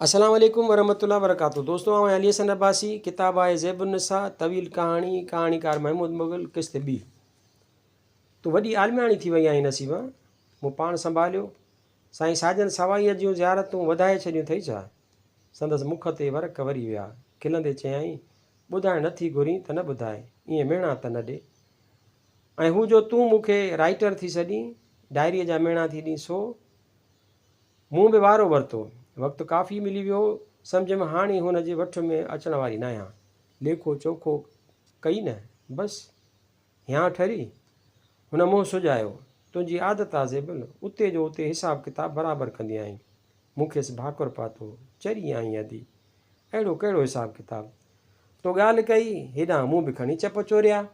السلام عليڪم ورحمة الله وبرڪاته دوستو آئون آهيان علي حسن عباسي ڪتاب آهي زيب النساء طويل ڪهاڻي ڪهاڻيڪار محمود مغل قسط ٻي تون وڏي عالمياڻي ٿي وئي آهين نصيبه مون پاڻ سنڀاليو سائين ساجن سوائيء جون زيارتون وڌائي ڇڏيون اٿئي ڇا سندس مک تي ورق وري ويا کلندي چيائين ٻڌائڻ نه ٿي گهرين ته نه ٻڌاء ائين مهڻا ته نه ڏي ۽ هو جو تون مون کي رائيٽر ٿي سڏين ڊائريء جا مهڻا ٿي ڏين سو مون به وارو ورتو. وقت ڪافي ملي ويو. سمجهيم هاڻي هن جي وٺ ۾ اچڻ واري ناهيان. ليکو چوکو ڪئي نه، بس. هيانء ٺري. هن منهن سڄايو. تنهنجي عادت آ زيبل، اتي جو اتي حساب ڪتاب برابر ڪندي آهين. مون کيس ڀاڪر پاتو. چري آهين ادي. اهڙو ڪهڙو حساب ڪتاب. تو ڳالهه ڪئي، هيڏانهن مون به کڻي چپ چوريا.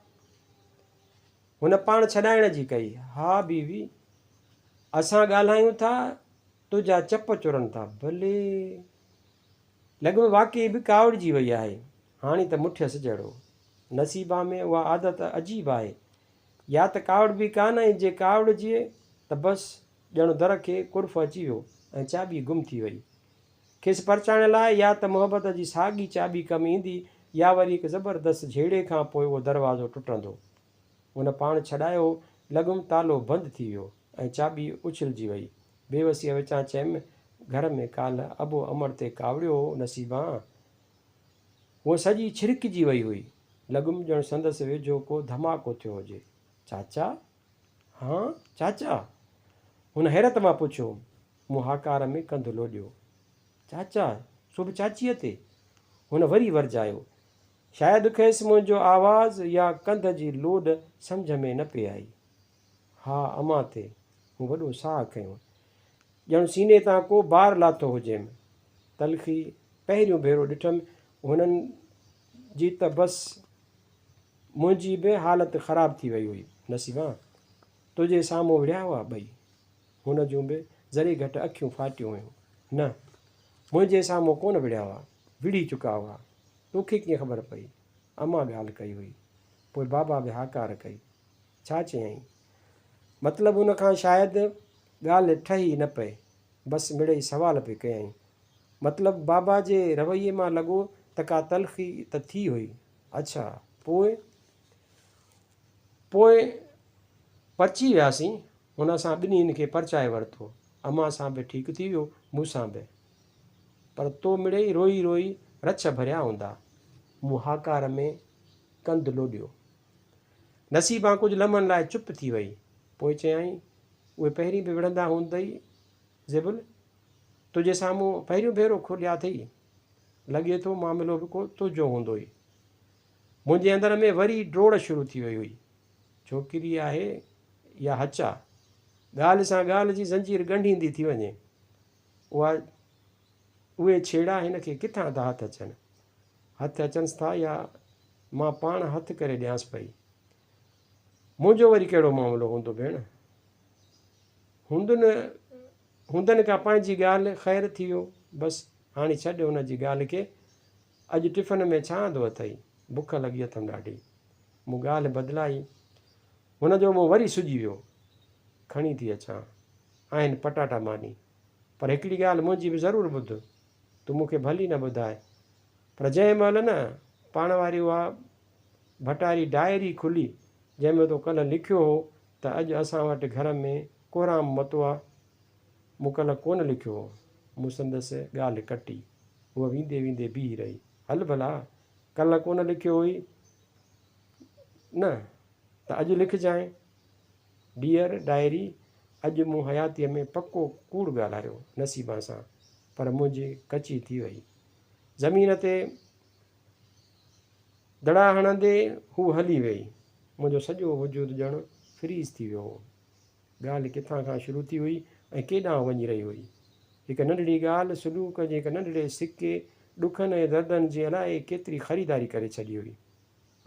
هن پاڻ ڇڏائڻ جي ڪئي. ها بيوي! اسان ڳالهايون ٿا، تنهنجا چپ چرن ٿا. ڀلي! لڳم واقعي به ڪاوڙجي وئي آهي. هاڻي ته مٺيس جهڙو. نصيبا ۾ اها عادت عجيب آهي. يا ته ڪاوڙبي ڪانه ۽ جي ڪاوڙجي ته بس ڄڻ در کي قرف اچي ويو ۽ چاٻي گم ٿي وئي. کيس پرچائڻ لاء يا ته محبت جي ساڳي چاٻي ڪم ايندي يا وري هڪ زبردست جهيڙي کان پوء اهو دروازو ٽٽندو. هن پاڻ ڇڏايو، لڳم تالو بند ٿي ويو ۽ چاٻي اڇلجي وئي. بيوسيء وچان چيم، گهر ۾ ڪالهه ابو امڙ تي ڪاوڙيو هو نصيبان. هوء سڄي ڇرڪجي وئي هئي. لڳم ڄڻ سندس ويجهو ڪو ڌماڪو ٿيو هجي. چاچا؟ هان، چاچا؟ هن حيرت مان پڇيو. مون هاڪار ۾ ڪنڌ لوڏيو. چاچا، سو به چاچيء تي؟ هن وري ورجايو. شايد کيس منهنجو آواز يا ڪنڌ جي لوڏ سمجهه ۾ نه پئي آئي. ها امان تي. مون وڏو ساهه کنيو. ڄڻ سيني تان ڪو بار لاٿو هجيم. تلخي پهريون ڀيرو ڏٺم هنن جي ته بس منهنجي به حالت خراب ٿي وئي هئي. نصيبان! تنهنجي سامهون وڙهيا هئا ٻئي. هن جون به ذري گهٽ اکيون ڦاٽيون هيون. نه. منهنجي سامهون ڪونه وڙهيا هئا. وڙهي چڪا هئا. توکي ڪيئن خبر پئي؟ امان ڳالهه ڪئي هئي. پوء بابا به هاڪار ڪئي. ڇا چيائين؟ مطلب ان کان شايد ڳالهه ٺهي نه پئي. بس مڙئي سوال پئي ڪيائين. مطلب بابا جي رويي مان لڳو ته ڪا تلخي ته ٿي هئي. اڇا، پوء؟ پوء پرچي وياسين. هن اسان ٻنهين کي پرچائي ورتو. امان سان به ٺيڪ ٿي ويو، مون سان به. پر تو مڙئي روئي روئي رڇ ڀريا هوندا. مون هاڪار ۾ ڪنڌ لوڏيو. نصيبان ڪجهه لمحن لاء چپ ٿي وئي. پوء چيائين، اهي پهرين به وڙهندا هوندئي زيبل؟ تنهنجي سامهون پهريون ڀيرو کليا اٿئي. لڳي ٿو معاملو به ڪو تنهنجو هوندوئي. منهنجي اندر ۾ وري ڊوڙ شروع ٿي وئي هئي. ڇوڪري آهي يا هچا؟ ڳالهه سان ڳالهه جي زنجير ڳنڍيندي ٿي وڃي. اها اهي ڇيڙا هن کي ڪٿان ٿا هٿ اچن؟ هٿ اچنس ٿا يا مان پاڻ هٿ ڪري ڏيانس پئي؟ منهنجو وري ڪهڙو معاملو هوندو ڀيڻ؟ هوندن هوندن ڪا پنهنجي ڳالهه، خير ٿي ويو بس هاڻي ڇڏ ان جي ڳالهه کي. اڄ ٽفن ۾ ڇا آندو اٿئي؟ بک لڳي اٿم ڏاڍي. مون ڳالهه بدلائي. هن جو منهن وري سڄي ويو. کڻي ٿي اچان. آهن پٽاٽا ماني. پر هڪڙي ڳالهه منهنجي به ضرور ٻڌ. تون مون کي ڀلي نه ٻڌاء. پر جنهن مهل نه پاڻ واري اها ڀٽاري ڊائري کلي، جنهن ۾ تو ڪلهه لکيو هو ته اڄ اسان وٽ گهر ۾ ڪهرام متو آ. مون ڪلهه ڪونه لکيو هو. مون سندس ڳالهه ڪٽي. هوء ويندي ويندي بيهي رهي. هل ڀلا، ڪلهه ڪونه لکيو هئي نه ته اڄ لکجانء. ڊيئر ڊائري، اڄ مون حياتيء ۾ پڪو ڪوڙ ڳالهايو نصيبان سان، پر منهنجي ڪچي ٿي وئي. زمين تي دڙا هڻندي هوء هلي ويئي. منهنجو سڄو وجود ڄڻ فريز ٿي ويو هو. ڳالهه ڪٿان کان شروع ٿي هئي ۽ ڪيڏانهن وڃي رهي هئي. هڪ ننڍڙي ڳالهه، سلوڪ جي هڪ ننڍڙي سڪي، ڏکن ۽ دردن جي الائي ڪيتري خريداري ڪري ڇڏي هئي.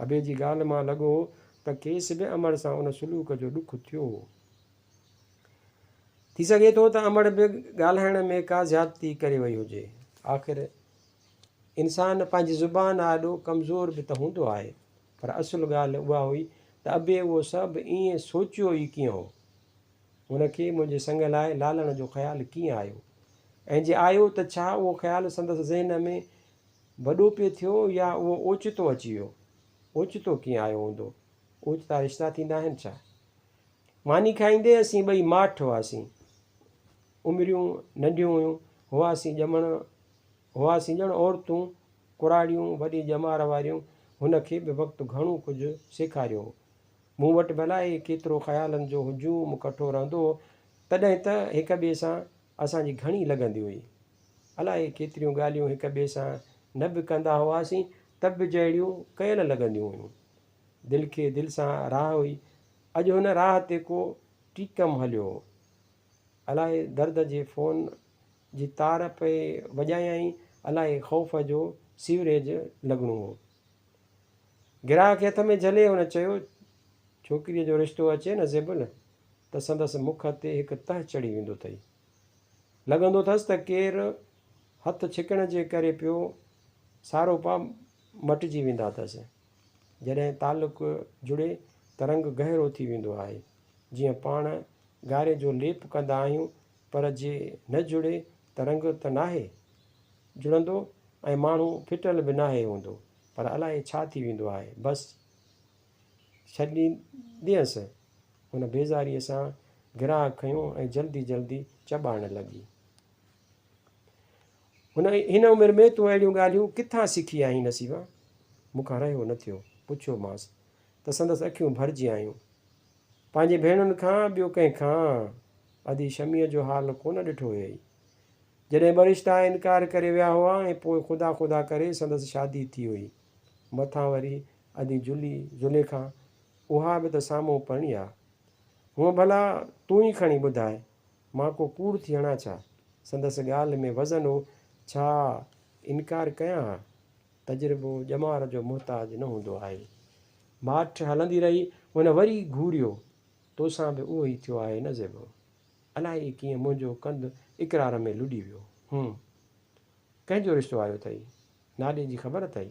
ابي جي ڳالهه مان لڳو هو ته کيس به امڙ سان ان سلوڪ جو ڏک ٿيو هو. ٿي سگهي ٿو ته امڙ به ڳالهائڻ ۾ ڪا زيادتي ڪري وئي هجي. آخر انسان پنهنجي زبان آڏو ڪمزور به ته هوندو آهي. پر اصل ڳالهه اها هئي ته ابي اهو سڀ ائين سوچيو ئي ڪيئن هو؟ هن کي منهنجي سڱ لاء لالڻ جو خيال ڪيئن آيو؟ ۽ جي آيو ته ڇا اهو خيال سندس ذهن ۾ وڏو پئي ٿيو يا اهو اوچتو اچي ويو؟ اوچتو ڪيئن آيو هوندو؟ اوچتا رشتا ٿيندا آهن ڇا؟ ماني کائيندي اسين ٻئي ماٺ هئاسين. عمريون ننڍيون هيون. هئاسين ڄمڻ هئاسين ڄڻ عورتون، ڪراڙيون، وڏي ڄمار واريون. هن کي به وقت گهڻو ڪجهه سيکاريو هو. مون وٽ ڀلائي ڪيترو خيالن جو هجوم ڪٺو رهندو هو، تڏهن ته هڪ ٻئي سان اسان جي گهڻي لڳندي هئي. الائي ڪيتريون ڳالهيون هڪ ٻئي سان نه به ڪندا هئاسين ته به جهڙيون ڪيل لڳنديون هيون. دل کي دل سان راهه هئي. اڄ هن راهه تي ڪو ٽيڪم هليو هو. الائي درد جي فون جي تار پئي وڄايائين، الائي خوف جو سيوريج لڳڻو هو. گراهه کي هٿ ۾ جهلي هن چيو، ڇوڪريء جو رشتو اچي نه زيبل ته سندس مک تي هڪ تهه چڙهي ويندو اٿئي. لڳندو اٿس ته ڪير هٿ ڇڪڻ جي ڪري پيو ساروپا مٽجي ويندا اٿس. جڏهن تعلق جڙي ته رنگ گهرو ٿي ويندو آهي. جيئن پاڻ گاري جو ليپ ڪندا آهيون پر جي نه جڙي ته رنگ ته ناهي جڙندو ۽ ماڻهو ڦٽل به ناهي هوندو پر الائي ڇا ٿي ويندو آهي. بس ڇڏيندينس. هن بيزاريء سان گراهه کنيو ۽ جلدي جلدي چٻاڙڻ لڳي. هن هن عمر ۾ تون اهڙيون ڳالهيون ڪٿان سکي آهين نصيبا؟ مون کان رهيو نه ٿيو، پڇيومانس ته سندس اکيون ڀرجي آيون. پنهنجي ڀيڻن کان ٻيو ڪنهن کان؟ ادي شميء جو حال ڪونه ڏٺو هيئي. جڏهن ٻه رشتا انڪار ڪري ويا هئا ۽ پوء خدا خدا ڪري سندس شادي ٿي هئي. مٿان وري ادي جلي، زليخا، اها به ته سامهون پرڻي آ. هونء ڀلا تون ئي کڻي ٻڌاء، مان ڪو ڪوڙ ٿي هڻان ڇا؟ سندس ڳالهه ۾ وزن هو، ڇا انڪار ڪيان ها؟ تجربو ڄمار جو محتاج نه هوندو آهي. ماٺ هلندي رهي، هن وري گهوريو، توسان به اهو ئي ٿيو آهي نه زيبو؟ الائي ڪيئن منهنجو ڪنڌ اقرار ۾ لڏي ويو. هون. ڪنهن جو رشتو آيو اٿئي؟ نالي جي خبر اٿئي؟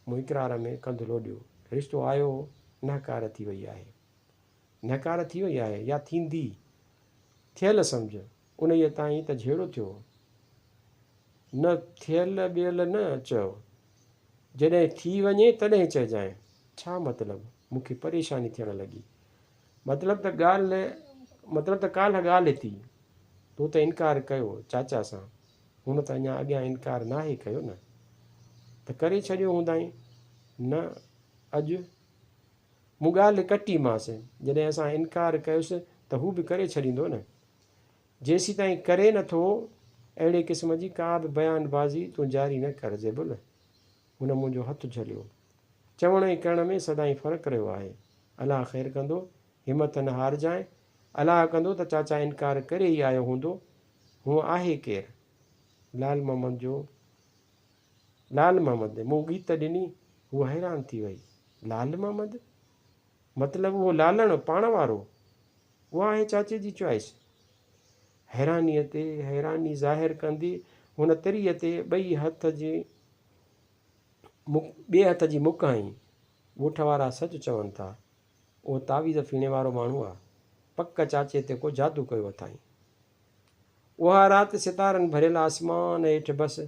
مون اقرار ۾ ڪنڌ لوڏيو. رشتو آيو هو، نهڪار ٿي وئي آهي. نهڪار ٿي وئي آهي يا ٿيندي؟ ٿيل سمجهه. انهيء تان ئي ته جهيڙو ٿيو هو. نه ٿيل ٻيل نه چئو. جڏهن ٿي وڃي تڏهن چئجانء. ڇا مطلب؟ مون کي پريشاني ٿيڻ لڳي. مطلب ته ڳالهه مطلب ته ڪالهه ڳالهه ٿي. تو ته انڪار ڪيو چاچا سان. هن ته اڃا اڳيان انڪار ناهي ڪيو نه. ته ڪري ڇڏيو هوندائين. نه اڄ. مون ڳالهه ڪٽي مانس. جڏهن اسان انڪار ڪيوس ته هو به ڪري ڇڏيندو نه. جيسيتائين ڪري نه ٿو، اهڙي قسم جي ڪا به بيان بازي تون جاري نه ڪر زيبل. هن منهنجو هٿ جهليو. چوڻ ۽ ڪرڻ ۾ سدائين فرق رهيو آهي. الله خير ڪندو، همٿ نه هارجانء. الله ڪندو ته چاچا انڪار ڪري ئي آيو هوندو. هونء آهي ڪير؟ لعل محمد جو لعل محمد. مون ڳيت ڏني. هوء حيران ٿي وئي. لعل محمد؟ مطلب اهو لالڻ پاڻ وارو؟ اها آهي چاچي جي چوائس. حيرانيء تي حيراني ظاهر ڪندي هن تريء تي ٻئي هٿ جي ٻئي هٿ جي مڪ هنئي. ڳوٺ وارا سچ چون ٿا. اهو تعويذ ڦيڻي وارو ماڻهو آ. پڪ چاچي تي ڪو جادو ڪيو اٿائين. اها رات ستارن ڀريل آسمان هيٺ بس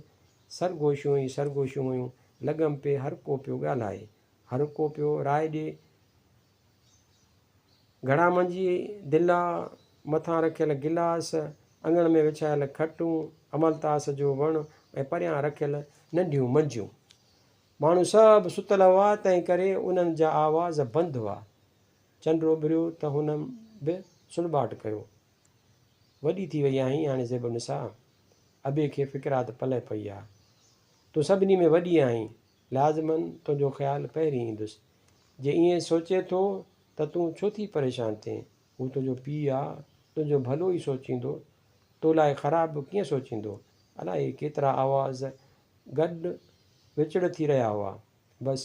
سرگوشيون ئي سرگوشيون هيون. لڳم پئي هر ڪو پيو ڳالهائي. هر ڪو پيو راء ڏي. گهڙا منجهي دلا، مٿان رکيل گلاس، اڱڻ ۾ وڇايل کٽون، املتاس جو وڻ ۽ پريان رکيل ننڍيون منجيون. ماڻهو سڀ ستل هئا، تنهن ڪري انهن جا آواز بند هئا. چنڊ اڀريو ته هن به سڙٻاٽ ڪيو. وڏي ٿي وئي آهين هاڻي زيب النساء. ابي کي فڪرات پلئه پئي آ. تون سڀني ۾ وڏي آهين، لازماً تنهنجو خيال پهرين ايندس. جي ائين سوچي ٿو ته تون ڇو ٿي پريشان ٿئين؟ هو تنهنجو پيء آ، تنهنجو ڀلو ئي سوچيندو، تو لاء خراب ڪيئن سوچيندو؟ الائي ڪيترا آواز گڏ وچڙ ٿي رهيا هئا. بس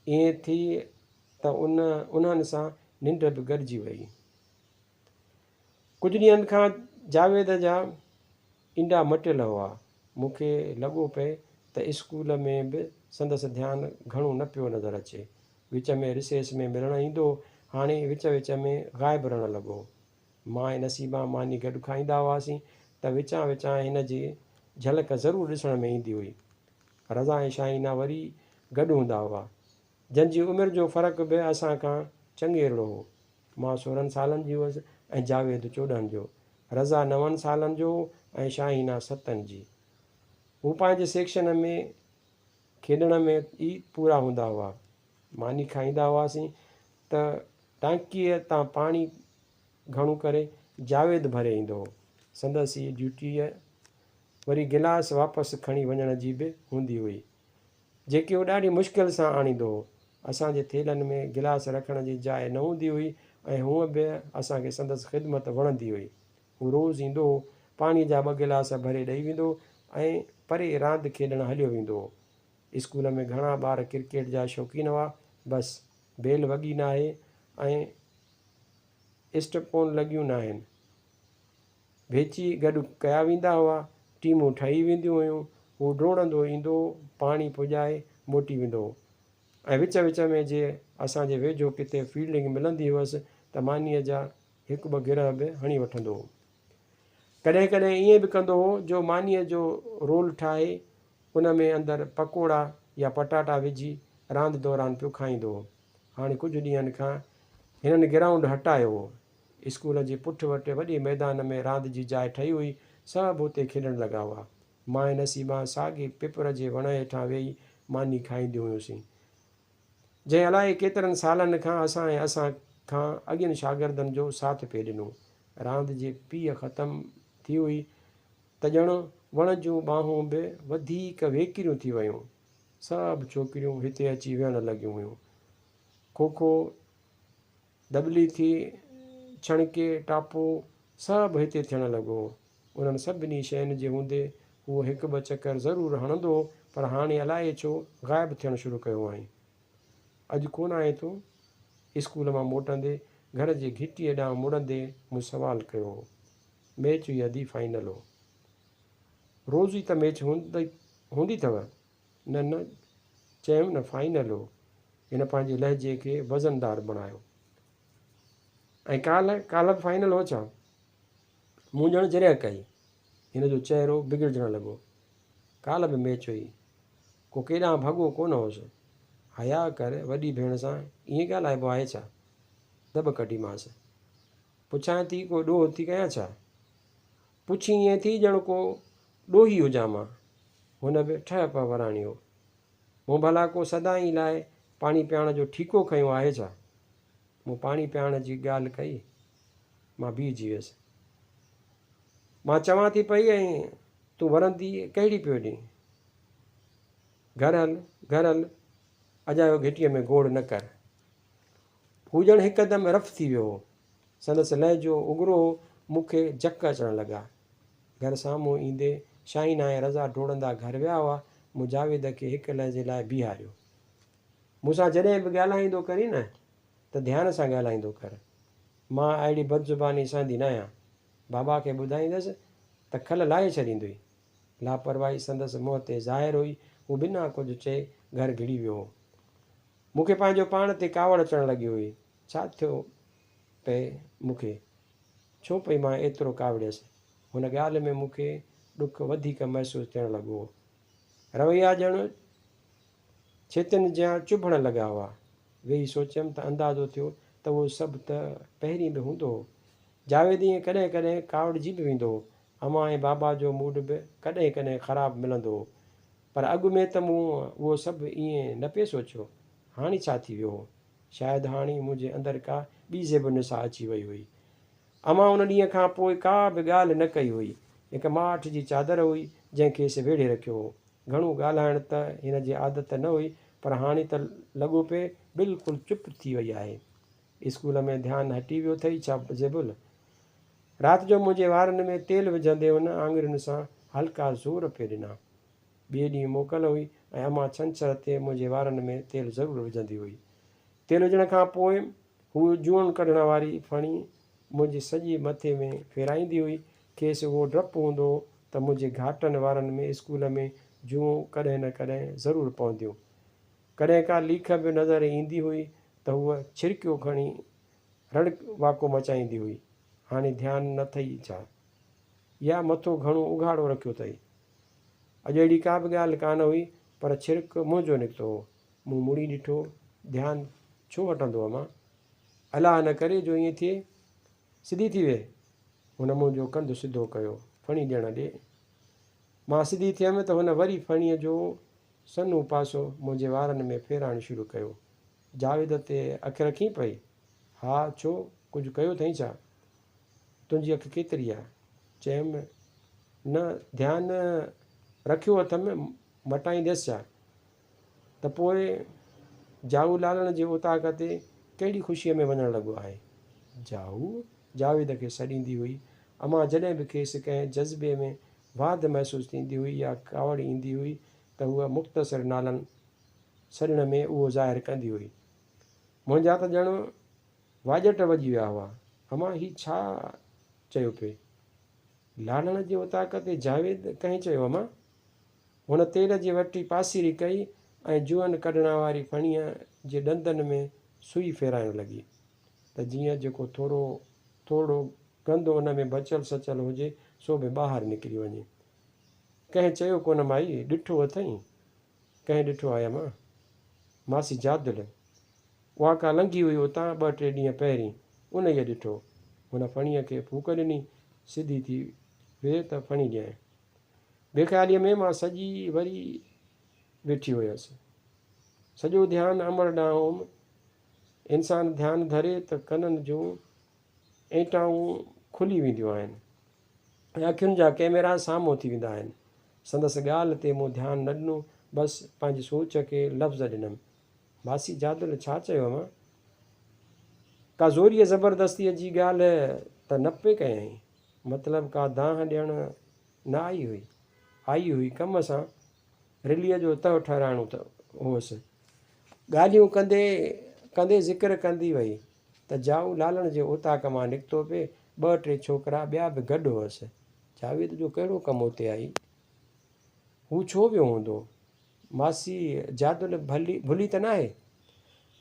ائين ٿي ته ان انهن سان ننڊ به گڏجي وئي. ڪجهه ڏينهن کان جاويد جا انڊا مٽيل هئا. مون کي لڳو پئي ته اسڪول ۾ به سندس ڌيان گهڻو نه پيو نظر اچي. وچ ۾ رسيس ۾ ملڻ ايندو هو، هاڻي وچ وچ ۾ غائب رهڻ لڳو. مان ۽ نصيبان ماني گڏ کائيندا هئاسين. ته وچان وچان هن جي جهلڪ ضرور ڏسڻ ۾ ايندي هئي. رضا ۽ شاهينه وري گڏ هوندا هئا. جن جي عمر جو فرق به اسان کان چڱيرڙو هو. مان 16 سالن جي هئس ۽ جاويد 14 جو. رضا نون سالن جو هو ۽ شاهينه ستن جي. هو پنهنجي سيڪشن ۾ کيڏڻ ۾ ئي پورا هوندا هئا. ماني کائيندا هئاسين ته ٽانڪيء تان پاڻي گهڻو ڪري جاويد ڀري ايندو هو. سندس ئي ڊيوٽيء وري گلاس واپس کڻي وڃڻ جي به هوندي هئي، جيڪي هو ڏاڍي مشڪل سان آڻيندو هو. اسان جي ٿيلهن ۾ گلاس رکڻ جي جاء نه هوندي هئي ۽ هونء به اسان کي سندس خدمت وڻندي هئي. هو روز ايندو هو، پاڻيء جا ٻه گلاس ڀري ڏئي ويندو هو ۽ پري راند کيڏڻ هليو ويندو هو. اسڪول ۾ گهڻا ٻار ڪرڪيٽ جا شوقين هئا. بس، بيل وڳي ناهي ۽ اسٽپون لڳيون ناهن. ڀيچي گڏ ڪيا ويندا هئا، ٽيمون ٺهي وينديون هيون. هو ڊوڙندو ايندو هو، پاڻي پڄائي موٽي ويندو هو ۽ وچ وچ ۾ جي اسان جي ويجهو ڪٿي فيلڊنگ ملندي هئس ته مانيء جا هڪ ٻه گرهه به هڻي وٺندو هو. ڪڏهن ڪڏهن ائين به ڪندو هو جو مانيء جو رول ٺاهي ان ۾ اندر پڪوڙا يا پٽاٽا وجهي راند دوران پيو کائيندو هو. هاڻي ڪجهه ڏينهن کان هنن گرائونڊ هٽايو هو. اسڪول جي پٺ وٽ وڏي ميدان ۾ راند جي جاء ٺهي هئي، سڀ اتي کيڏڻ لڳا هئا. مان ۽ نصيبان ساڳي پپر جي وڻ هيٺان ويهي ماني کائينديون هيونسين. جنهن الائي ڪيترن سالن کان اسان ۽ اسان کان اڳين شاگردن جو ساٿ پئي ڏنو. راند جي پيهه ختم ٿي هئي ته ڄڻ وڻ جون ٻانهون به وڌيڪ ويڪريون ٿي ويون. سڀ ڇوڪريون هتي اچي ويهڻ لڳيون هيون. کوکو، دٻلي ٿي، ڇڻڪي، ٽاپو سڀ هتي ٿيڻ لڳو هو. انهن سڀني شين جي هوندي هو هڪ ٻه چڪر ضرور هڻندو هو پر هاڻي الائي ڇو غائب ٿيڻ شروع ڪيو هئائين. اڄ ڪونه آئين تون؟ اسڪول مان موٽندي گهر جي گهٽيء ڏانهن مڙندي مون سوال ڪيو هو. ميچ هئي ادي فائنل هو. روز ئي ته ميچ هوندي اٿو. نه نه چيم نه فائنل هو. هن پنهنجي لهجي کي وزندار بڻايو. ۽ ڪالهه، ڪالهه به فائنل هو ڇا؟ مون ڄڻ جرح ڪئي. هن جو چهرو بگڙجڻ لڳو. ڪالهه به ميچ هئي. ڪو ڪيڏانهن ڀڳو ڪونه هوس. حياء ڪر، وڏي ڀيڻ سان ائين ڳالهائبو آهي ڇا؟ دٻ ڪڍيمانس. پڇان ٿي ڪو ڏوهه ٿي ڪيان ڇا؟ پڇين ائين ٿي ڄڻ ڪو ڏوهي هجان مان. هن به ٺهه پهه وراڻيو. مون ڀلا ڪو سدائين لاء پاڻي پياڻ جو ٺيڪو کنيو آهي ڇا؟ مون پاڻي پياڻ جي ڳالهه ڪئي. مان بيهجي ويس. مان چوان ٿي پئي ۽ تون ورندي ڪهڙي پيو ڏين؟ گهر هل، گهر هل، اجايو گهٽيء ۾ گوڙ نه ڪر. هو ڄڻ هڪدم رف ٿي ويو هو. سندس لهجو اگرو هو، مون کي جهڪ اچڻ لڳا. گهر سامهون ايندي شاهينه ۽ رضا ڊوڙندا گهر ويا هئا. مون جاويد کي هڪ لحظي لاء بيهاريو. مون سان جڏهن به ڳالهائيندو ڪرين نه ته ڌيان سان ڳالهائيندو ڪر. مان اهڙي بدزباني سهندي ناهيان. بابا کي ٻڌائيندس ته کل لاهي ڇڏيندوئي. لاپرواهي سندس منهن تي ظاهر هئي. هو بنا ڪجهه چئي گهر گهڙي ويو هو. مون کي پنهنجو پاڻ تي ڪاوڙ اچڻ لڳي هئي. ڇا ٿيو پئي مون کي؟ ڇو پئي مان ايترو ڪاوڙيس؟ هن ڳالهه ۾ مون کي ڏک وڌيڪ محسوس ٿيڻ لڳو هو. رويا ڄڻ ڇيتن جيان چڀڻ لڳا هئا. ويهي سوچيم ته اندازو ٿيو ته اهو سڀ ته پهرين به هوندو هو. جاويد ائين ڪڏهن ڪڏهن ڪاوڙجي به ويندو هو. امان ۽ بابا جو موڊ به ڪڏهن ڪڏهن خراب ملندو هو. پر اڳ ۾ ته مون اهو سڀ ائين نه پئي سوچيو. هاڻي ڇا ٿي ويو هو؟ شايد هاڻي منهنجي اندر ڪا ٻي زيب النساء اچي وئي هئي. امان ان ڏينهن کان پوء ڪا به ڳالهه نه ڪئي هئي. هڪ ماٺ جي چادر هئي، جنهن کيس ويڙهي رکيو هو. گهڻو ڳالهائڻ ته هن جي عادت نه هئي، پر هاڻي ته لڳو پئي بلڪل چپ ٿي وئي آهي. اسڪول ۾ ڌيان هٽي ويو اٿئي ڇا زيبل؟ رات جو منهنجي وارن ۾ تيل وجهندي هن آڱرين سان هلڪا زور پئي ڏنا. ٻئي ڏينهن موڪل هئي ۽ امان ڇنڇر تي منهنجي وارن ۾ تيل ضرور وجهندي هئي. تيل وجهڻ کان پوء هوء جوئن ڪڍڻ واري ڦڻي منهنجي سڄي مٿي ۾ ڦيرائيندي هئي. کيس اهو ڊپ هوندو هو ته منهنجي گهاٽن وارن ۾ اسڪول ۾ جوئون ڪڏهن نه ڪڏهن ضرور پونديون. ڪڏهن ڪا ليک به نظر ايندي هئي ته هوء ڇرڪيو کڻي رڙ واڪو مچائيندي هئي. هاڻي ڌيان نه اٿئي ڇا؟ يا مٿو گهڻو اگهاڙو رکيو اٿئي. اڄ اهڙي ڪا به ڳالهه ڪانه هئي، پر ڇرڪ منهنجو نڪتو هو. مون مڙي ڏٺو، ڌيان ڇو هٽندو امان؟ الله نه ڪري جو ائين ٿئي. سڌي ٿي ويهه. هن منهنجو ڪنڌ سڌو ڪيو، ڦڻي ڏيڻ ڏي. مان سڌي ٿيم ته هن وري ڦڻيء جو سنهو پاسو منهنجي وارن ۾ ڦيرائڻ شروع ڪيو. جاويد تي اک رکين پئي؟ ها، ڇو، ڪجهه ڪيو اٿئي ڇا؟ تنهنجي اک ڪيتري آ؟ چيم، نه، ڌيان رکيو اٿم، مٽائينديس ڇا؟ ته پوء جائو لالڻ جي اوطاق تي ڪهڙي خوشيء ۾ وڃڻ لڳو آهي؟ جائو؟ جاويد کي سڏيندي هئي. امان جڏهن به کيس ڪنهن جذبي ۾ واڌ محسوس ٿيندي هئي يا ڪاوڙ ايندي هئي ته هوء مختصر نالن سڏڻ ۾ اهو ظاهر ڪندي هئي. منهنجا ته ڄڻ واڄٽ وڄي ويا هئا. امان هي ڇا چيو پئي؟ لالڻ جي اوطاق تي جاويد ڪنهن چيو امان؟ هن تيل جي وٽي پاسيري ڪئي ۽ جوئن ڪڍڻ واري ڦڻيء جي ڏندن ۾ سوئي ڦيرائڻ لڳي ته جيئن جيڪو ٿورو ٿورڙو گند ان ۾ بچيل سچيل هجي سو به ٻاهر نڪري وڃي. ڪنهن چيو ڪونه مائي، ڏٺو اٿئي؟ ڪنهن ڏٺو آهي امان؟ ماسي جادل. اها ڪا لنگهي هئي اتان ٻه ٽي ڏينهن پهرين، انهيء ڏٺو. هن ڦڻيء کي ڦوڪ ڏني، سڌي ٿي ويهه ته ڦڻي ڏيانء. بي خياليء ۾ مان سڄي وري ويٺي هيس. سڄو ڌيان امڙ ڏانهن هوم. انسان ڌيان ڌري ته ڪنن جون اينٽائون کلي وينديون آهن ۽ اکين جا ڪئميرا سامهون ٿي ويندا آهن. سندس ڳالهه تي مون ڌيان نه ڏنو، بس پنهنجي سوچ کي لفظ ڏنم. ماسي جادل ڇا چيو اوهان؟ ڪا زوريء زبردستيء جي ڳالهه ته نه پئي ڪيائين؟ مطلب ڪا دانهن ڏيڻ نه آئي هئي. آئي هئي ڪم سان رليء جو تهه ٺهرائڻو هوس. ڳالهيون ڪندي ڪندي ذڪر ڪندي وئي ته جائو لالڻ جي اوطاق مان نڪتو پئي، ٻه ٽي ڇوڪرا ٻيا به گڏ هئس. جاويد جو ڪهڙو ڪم اتي آئي؟ هو ڇو ويو هوندو؟ ماسي جادل ڀلي ته ناهي؟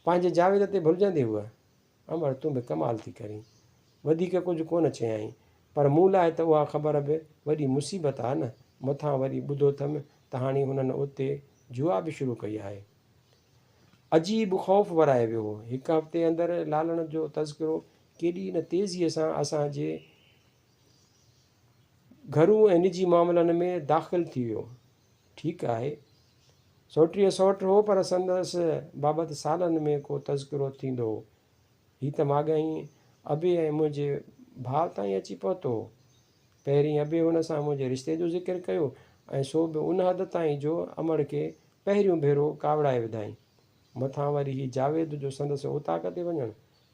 پنهنجي جاويد تي ڀلجندي هوء. امڙ تون به ڪمال ٿي ڪرين. وڌيڪ ڪجهه ڪونه چيائين. پر مون لاء ته اها خبر به وڏي مصيبت آ نه. مٿان وري ٻڌو ٿم ته هاڻي هنن اتي جوا به شروع ڪئي آهي. عجيب خوف ورائي ويو هو. هڪ هفتي اندر لالڻ جو تذڪرو ڪيڏي نه تيزيء سان اسان جي گهرو ۽ نجي معاملن ۾ داخل ٿي ويو. ٺيڪ آهي. سوٽيء سئوٽ هو پر سندس بابت سالن ۾ ڪو تذڪرو ٿيندو هو. هي ته ماڳهين ابي ۽ منهنجي ڀاء تائين اچي پهتو هو. پهرين ابي هن سان منهنجي رشتي جو ذڪر ڪيو ۽ سو به ان حد تائين جو امڙ کي پهريون ڀيرو ڪاوڙائي وڌائين. مٿان وري هي جاويد جو سندس اوطاق تي وڃڻ،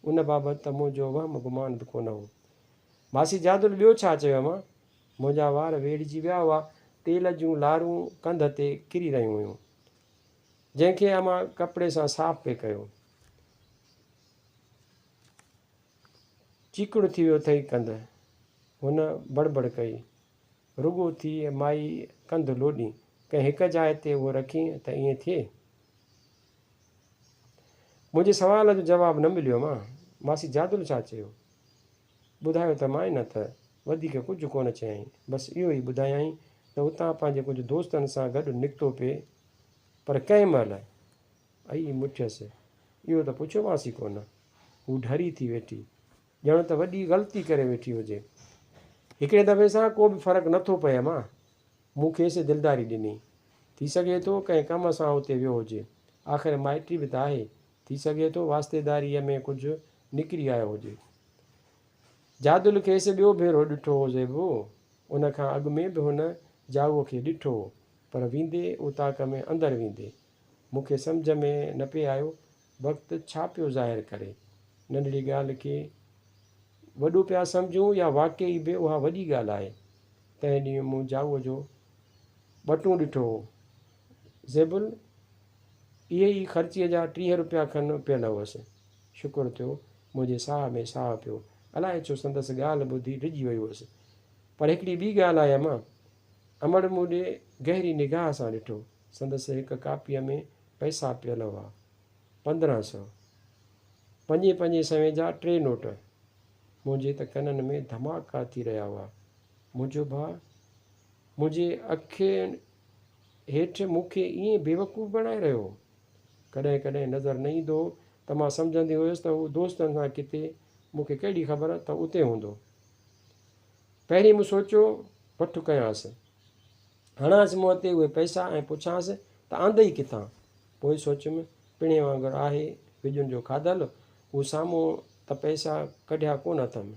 ان بابت ته منهنجو وهم گمان به ڪونه هو. ماسي جادل ٻيو ڇا چيو امان؟ منهنجا وار ويڙهجي ويا هئا، تيل جون لارون ڪنڌ تي ڪري رهيون هيون، جنهن کي امان ڪپڙي سان صاف پئي ڪيو. چيڪڙ ٿي ويو اٿئي ڪنڌ. هن بڙبڙ ڪئي. رڳو ٿي مائي ڪنڌ لوڏين، ڪنهن هڪ جاء تي اهو رکين ته ائين ٿئي؟ منهنجي سوال جو جواب نه مليو امان. ماسي جادل ڇا چيو؟ ٻڌايو ته مائي نه ته وڌيڪ ڪجهه ڪونه چيائين، بس اهو ئي ٻڌايائين ته اتان پنهنجي ڪجهه دوستن سان گڏ نڪتو پئي، پر ڪنهن مهل؟ ائي مٺيس، اهو ته پڇيومانس ئي ڪونه. هو ڍري ٿي ويٺي، ڄڻ ته وڏي غلطي ڪري ويٺي هجي. هڪڙي دفعي سان ڪو به فرق نه ٿو پئي امان. مون کيس دلداري ڏني. ٿي سگهي ٿو ڪنهن ڪم سان اتي ويو هجي. آخر مائٽي به ته آهي. ٿي سگهي ٿو واسطيداريء ۾ ڪجهه نڪري آيو هجي. جادل کيس ٻيو ڀيرو ڏٺو هو زيبو. ان کان اڳ ۾ به هن جائوء کي ڏٺو هو، پر ويندي اوطاق ۾ اندر ويندي. مون کي سمجهه ۾ نه پئي آيو، وقت ڇا پيو ظاهر ڪري. ننڍڙي ڳالهه کي وڏو پيا سمجهون يا واقعي به اها وڏي ڳالهه آهي. تنهن ڏينهن مون جائوء جو ٻٽون ڏٺو هو. زيبل! اهي ئي خرچيء جا 30 روپيا کن پيل هئس. شڪر ٿيو، منهنجي ساهه ۾ ساهه پيو. الائي ڇو سندس ڳالهه ٻڌي ڊڄي وئي هئس. پر هڪڙي ٻي ڳالهه آهي امان. امڙ مون ڏي گهري نگاهه سان ڏٺو. سندس هڪ ڪاپيء ۾ پئسا پيل هئا. 15 سئو. پنجين پنجين سوين جا ٽي نوٽ. منهنجي ته ڪنن ۾ ڌماڪا ٿي رهيا هئا. منهنجو ڀاء منهنجي اکين هيٺ مون کي ائين بيوقوف بڻائي رهيو هو. ڪڏهن ڪڏهن نظر نه ايندو هو ته مان سمجهندي هيس ته هو دوستن سان ڪٿي، مون کي ڪهڙي خبر ته اتي هوندو. پهرين مون سوچيو وٺ ڪيانس. هڻانس منهن تي اهي پئسا ۽ پڇانس ته آندئي ڪٿان؟ پوء سوچيم پڻهين وانگر آهي وڄن جو کاڌل، هو سامهون ته پئسا ڪڍيا ڪونه اٿم.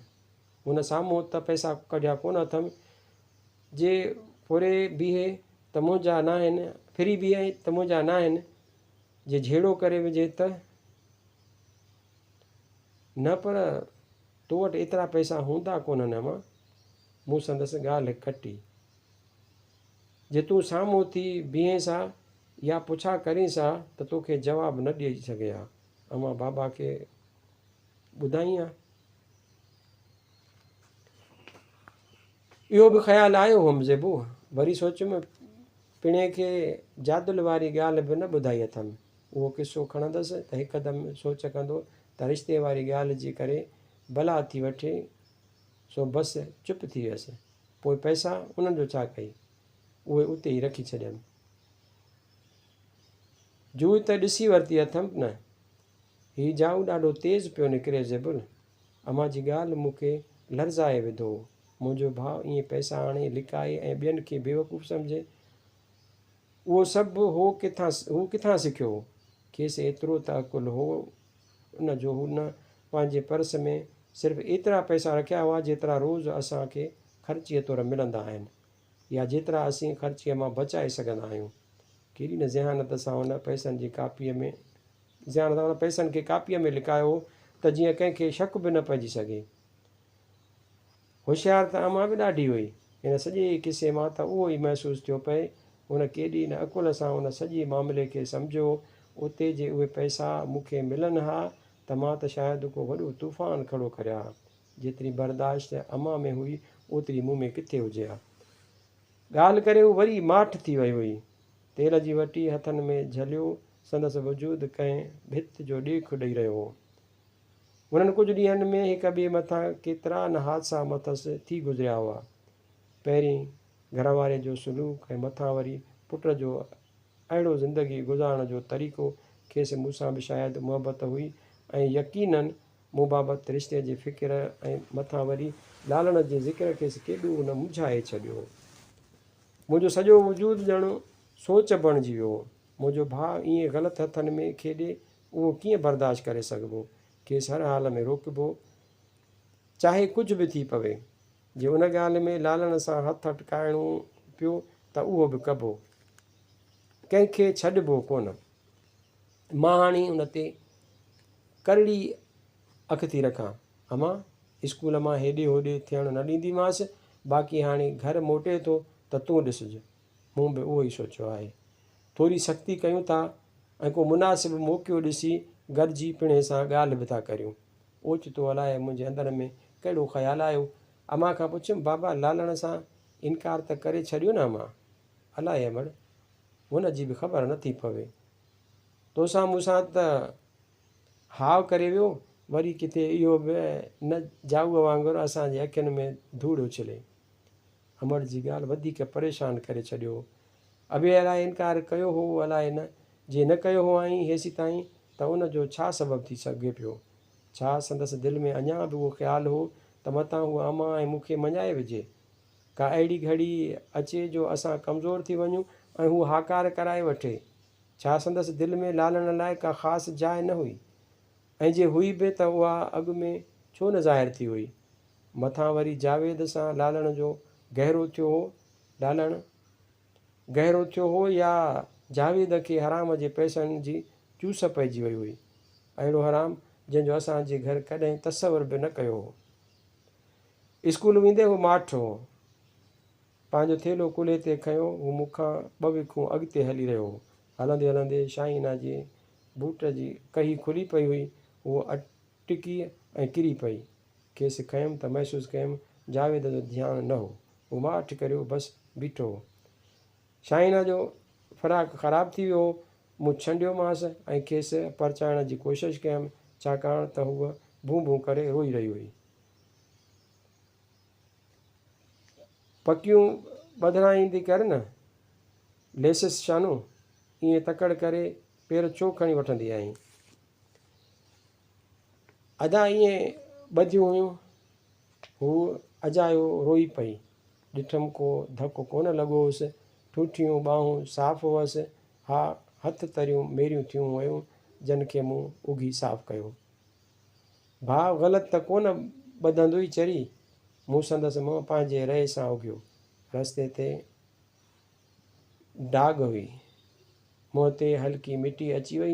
هن سامهون ته پئسا ڪڍيا ڪونه اٿم، جي ڦري بيهي ته منهنجا ناهن، ڦري بيهي ته منهنجا ناهن، جي جهيڙو ڪري وجهي ته نه پر تو وٽ ايترا پئسا هوندا ڪونهن امان. مون سندس ڳالهه ڪٽي. جي تون سامهون ٿي بيهينس ها يا پڇا ڪرينس ها ته توکي جواب نه ڏئي سگهي ها. امان بابا کي ٻڌائين ها. اهو به خيال آيو هئم زيبو. وري سوچيم پڻهين کي جادل واري ڳالهه به نه ٻڌائي اٿم. اهو قصو کڻندس ته هڪدم سوچ ڪندو ته رشتي واري ڳالهه جي ڪري بلا ٿي وٺي سو بس چپ ٿي ويس. پوء پئسا انهن جو ڇا ڪئي؟ اهي اتي ئي رکي ڇڏيم. جوء ته ڏسي ورتي اٿم نه. هي جائو ڏاڍو تيز پيو نڪري زيبل. امان جي ڳالهه مون کي لرزائي وڌو هو. منهنجو ڀاء ائين پئسا آڻي لڪائي ۽ ٻين کي بيوقوف سمجهي. اهو سڀ هو ڪٿان هو ڪٿان سکيو هو؟ کيس ايترو ته عقل هو نه جو هن پنهنجي پرس ۾ صرف ايترا پئسا رکيا هئا جيترا روز اسان کي خرچيء طور ملندا آهن يا جيترا اسين خرچيء مان بچائي سگهندا آهيون. ڪيڏي نه ذهانت سان هن پئسن جي ڪاپيء ۾ ذهانت سان هن پئسن کي ڪاپيء ۾ لڪايو هو ته جيئن ڪنهن کي شڪ به نه پئجي سگهي. هوشيار ته امان به ڏاڍي هئي. هن سڄي قصي مان ته اهو ئي محسوس ٿيو پئي. هن ڪيڏي نه عقل سان ان سڄي معاملي کي سمجهيو. اتي جي اهي پئسا مون کي ملن ها ته مان ته شايد ڪو وڏو طوفان کڙو ڪريان ها. جيتري برداشت امان ۾ هئي، اوتري مون ۾ ڪٿي هجي ها. ڳالهه ڪري هو وري ماٺ ٿي وئي هئي. تيل جي وٽي هٿن ۾ جهليو سندس وجود ڪنهن ڀت جو ڏيک ڏئي رهيو هو. انهن ڪجهه ڏينهن ۾ هڪ ٻئي مٿان ڪيترا نه حادثا مٿس ٿي گذريا هئا. پهرين گهر واري جو سلوڪ ۽ مٿان وري پٽ جو اهڙو زندگي گذارڻ جو طريقو کيس مون سان به شايد محبت هئي ۽ يقيناً مون بابت رشتي جي فڪر ۽ مٿان وري لالڻ جي ذڪر کيس ڪيڏو نه منجهائي ڇڏيو هو. منهنجو سڄو وجود ڄڻ سوچ بڻجي ويو هو. منهنجو ڀاء ائين غلط هٿن ۾ کيڏي اهو ڪيئن برداشت ڪري سگهبو؟ کيس هر حال ۾ روڪبو، چاهي ڪجهه به ٿي پوي. جي ان ڳالهه ۾ لالڻ سان هٿ اٽڪائڻو پيو ته اهو به ڪبو. ڪنهن کي ڇڏبو ڪونه. مان هاڻي ان تي ڪرڙي اک ٿي رکان. امان، اسڪول مان هيڏي هوڏي ٿيڻ نه ڏينديمانس، باقي هاڻي گهر موٽي ٿو ته تون ڏسج. مون به اهو ئي سوچيو آهي. ٿوري سختي ڪيون ٿا ۽ ڪو مناسب موقعو ڏسي گڏجي پڻهين سان ڳالهه به ٿا ڪريون. اوچتو الائي منهنجي اندر ۾ ڪهڙو خيال آيو. امان کان پڇيم، بابا لالڻ سان انڪار ته ڪري ڇڏيو نه امان؟ الائي امڙ، هن جي به خبر نه ٿي پوي. توسان مون سان ته هاء ڪري ويو، وري ڪٿي اهو به نه جائوء وانگر اسان جي اکين ۾ ڌوڙ اڇلي. امڙ جي ڳالهه وڌيڪ پريشان ڪري ڇڏيو هو. ابي الائي انڪار ڪيو هو الائي نه، جي نه ڪيو هئائين هيسيتائين ته ان جو ڇا سبب ٿي سگهي پيو؟ ڇا سندس دل ۾ اڃا به اهو خيال هو ته متان هوء امان ۽ مون کي مڃائي وجهي؟ ڪا اهڙي گهڙي اچي جو اسان ڪمزور ٿي وڃون ۽ هوء هاڪار ڪرائي وٺي؟ ڇا سندس دل ۾ لالڻ لاء ڪا خاص جاء نه هئي؟ ۽ جي هئي به ته اها اڳ ۾ ڇو نه ظاهر ٿي هئي؟ مٿان وري جاويد سان لالڻ جو گهرو ٿيو هو. لالڻ گهرو ٿيو هو يا جاويد کي حرام جي پئسن جي چوس پئجي وئي هئي. اهڙو حرام جنهن جو اسان جي گهر ڪڏهن تصور به نه ڪيو هو. اسڪول ويندي هو ماٺ هو. پنهنجو ٿيلهو ڪلهي تي کنيو هو مون کان ٻه وکون اڳتي هلي رهيو هو. هلندي هلندي شاهينه جي بوٽ جي ڪهي کلي پئي هئي. هوء اٽڪي ۽ ڪري پئي. کيس کنيم ته محسوس ڪيم جاويد جو ڌيان نه هو. هو ماٺ ڪريو بس بيٺو هو. شاهينه جو فراق خراب ٿي ويو هو. مون ڇنڊيومانس ۽ کيس پرچائڻ جي ڪوشش ڪيم، ڇاڪاڻ ته هوء ڀون ڀون ڪري روئي رهي هئي. پڪيون ٻڌرائيندي ڪر نه، ليسس شانو، ائين تڪڙ ڪري پير ڇو کڻي وٺندي آهين؟ ادا ائين ٻڌيون هيون. هوء اجايو روئي پئي. ڏٺم ڪو ڌڪ ڪونه لڳو هوس. ٺوٺيون ٻانهون صاف هئس. ها هٿ تريون ميريون ٿيون هيون، جن کي مون اگهي صاف ڪيو. ڀاء غلط ته ڪونه ٻڌندوئي چري. مون سندس منهن پنهنجي رئي سان اگهيو. رستي تي ڊاڳ هئي. منهن تي هلڪي مٽي اچي وئي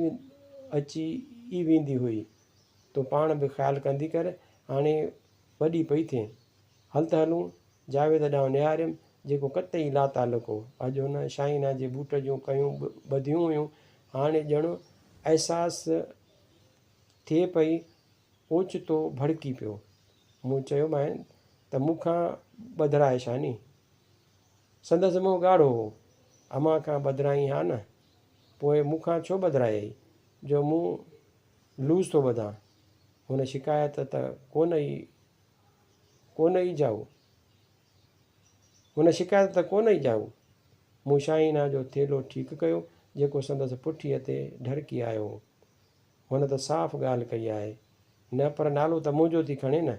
اچي ئي ويندي هئي. تون پاڻ به خيال ڪندي ڪر، هاڻي وڏي پئي ٿئين. هل ته هلون. جاويد ڏانهن نهاريم، جيڪو قطعي لاتعلق هو. اڄ هن شاهينه جي بوٽ جون ڪيون ٻڌيون هيون. هاڻي ڄڻ احساس ٿئي پئي، اوچتو ڀڙڪي پيو. مون چيومانس ته مون کان ٻڌرائي شاني. سندس منهن ڳاڙهو هو. امان کان ٻڌرائين ها نه؟ پوء مون کان ڇو ٻڌرايئي، جو مون لوز ٿو ٻڌان. هن شڪايت ته ڪونه ئي ڪونه ئي جائو. هن شڪايت ته ڪونه ئي جائو. مون شاهينه جو ٿيلهو ٺيڪ ڪيو، جيڪو سندس پٺيء تي ڍرڪي آيو هو. هن ته صاف ڳالهه ڪئي آهي. نه پر نالو ته منهنجو ٿي کڻي نه.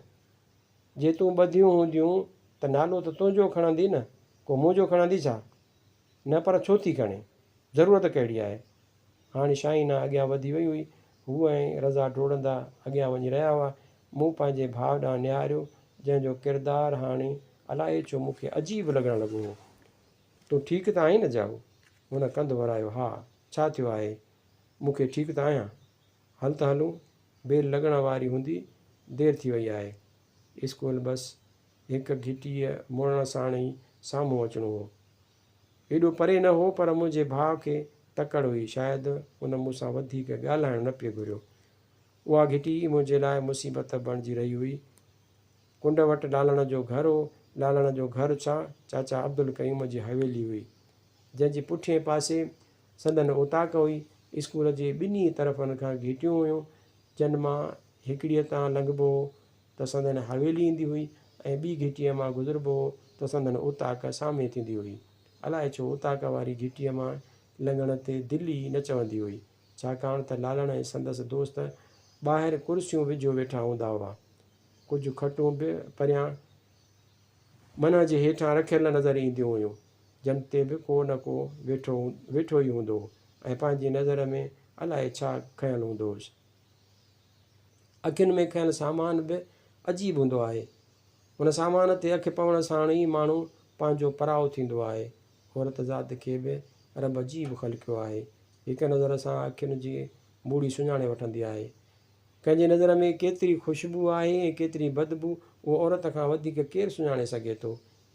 جي تون ٻڌيون هونديون ته نالو ته تنهنجو کڻندي نه، ڪو منهنجو کڻندي ڇا؟ نه پر ڇو ٿي کڻي؟ ضرورت ڪهڙي آهي؟ هاڻي شاهينه اڳيان وڌي وئي هئي. هوء ۽ رضا ڊوڙندا اڳيان وڃي رهيا هئا. مون پنهنجي ڀاء ڏانهن نهاريو، جنهن جو ڪردار هاڻي الائي ڇو مون کي عجيب لڳڻ لڳو هو. تون ٺيڪ ته آهين نه جائو؟ هن ڪنڌ ورايو، ها، ڇا ٿيو آهي؟ مون کي ٺيڪ ته آهيان. هل ته هلون، بيل لڳڻ واري هوندي، دير ٿي وئي آهي. اسڪول بس هڪ گهٽيء موڙڻ ساڻ ئي سامهون اچڻو هو. ايڏو پري نه هو پر منهنجي ڀاء کي تڪڙ هئي، شايد هن مون سان وڌيڪ ڳالهائڻ نه پئي گهريو. اها گهٽي ئي منهنجي لاء مصيبت بڻجي رهي هئي. ڪنڊ وٽ لالڻ جو گهر هو. لالڻ جو گهر ڇا، چاچا عبدالقيوم جي حويلي هئي، جنهن جي پٺئين پاسي سندن اوطاق هئي. اسڪول جي ٻنهي طرفن کان گهٽيون هيون، جن مان هڪڙيء تان لنگهبو هو ته سندن حويلي ايندي هئي ۽ ٻي گهٽيء مان گذربو هو ته سندن اوطاق سامهين ٿيندي هئي. الائي ڇو اوطاق واري گهٽيء مان لنگهڻ تي دل ئي نه چوندي هئي، ڇاڪاڻ ته لالڻ ۽ سندس دوست ٻاهر ڪرسيون وجهيو ويٺا هوندا هئا. ڪجهه کٽون به پريان منهن جي هيٺان رکيل نظر اينديون هيون، جن تي به ڪو نه ڪو ويٺو ويٺو ئي هوندو هو ۽ پنهنجي نظر ۾ الائي ڇا کنيل هوندو هوس. اکين ۾ کنيل سامان به عجيب هوندو آهي. ان سامان تي اک پوڻ ساڻ ئي ماڻهو پنهنجو پرائو ٿيندو آهي. عورت ذات کي به رب عجيب خلقيو آهي. هڪ نظر سان اکين جي موڙي سڃاڻي وٺندي آهي. ڪنهن جي نظر ۾ ڪيتري خوشبو آهي ۽ ڪيتري بدبو، اهو عورت کان وڌيڪ ڪير سڃاڻي سگهي ٿو؟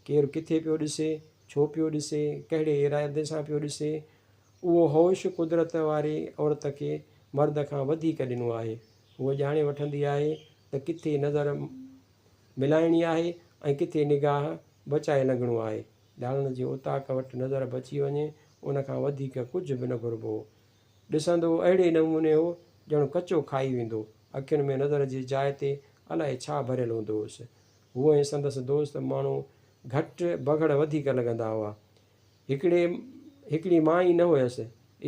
ڪير ڪٿي پيو ڏسي، ڇو پيو ڏسي، ڪهڙي ارادي سان پيو ڏسي، اهو هوش قدرت واري عورت کي مرد کان وڌيڪ ڏنو آهي. هوء ڄاڻي وٺندي آهي ته ڪٿي نظر ملائڻي آهي ۽ ڪٿي نگاهه بچائي لنگهڻو آهي. ڏاڙهڻ جي اوطاق وٽ نظر بچي وڃي، ان کان وڌيڪ ڪجهه به نه گهربو هو. ڏسندو اهڙي نموني هو ڄڻ ڪچو کائي ويندو. اکين ۾ نظر جي جاء تي الائي ڇا ڀريل هوندو هوس. هو ۽ سندس دوست ماڻهو گهٽ بگهڙ وڌيڪ لڳندا هئا. هڪڙي هڪڙي مان ئي نه هيس.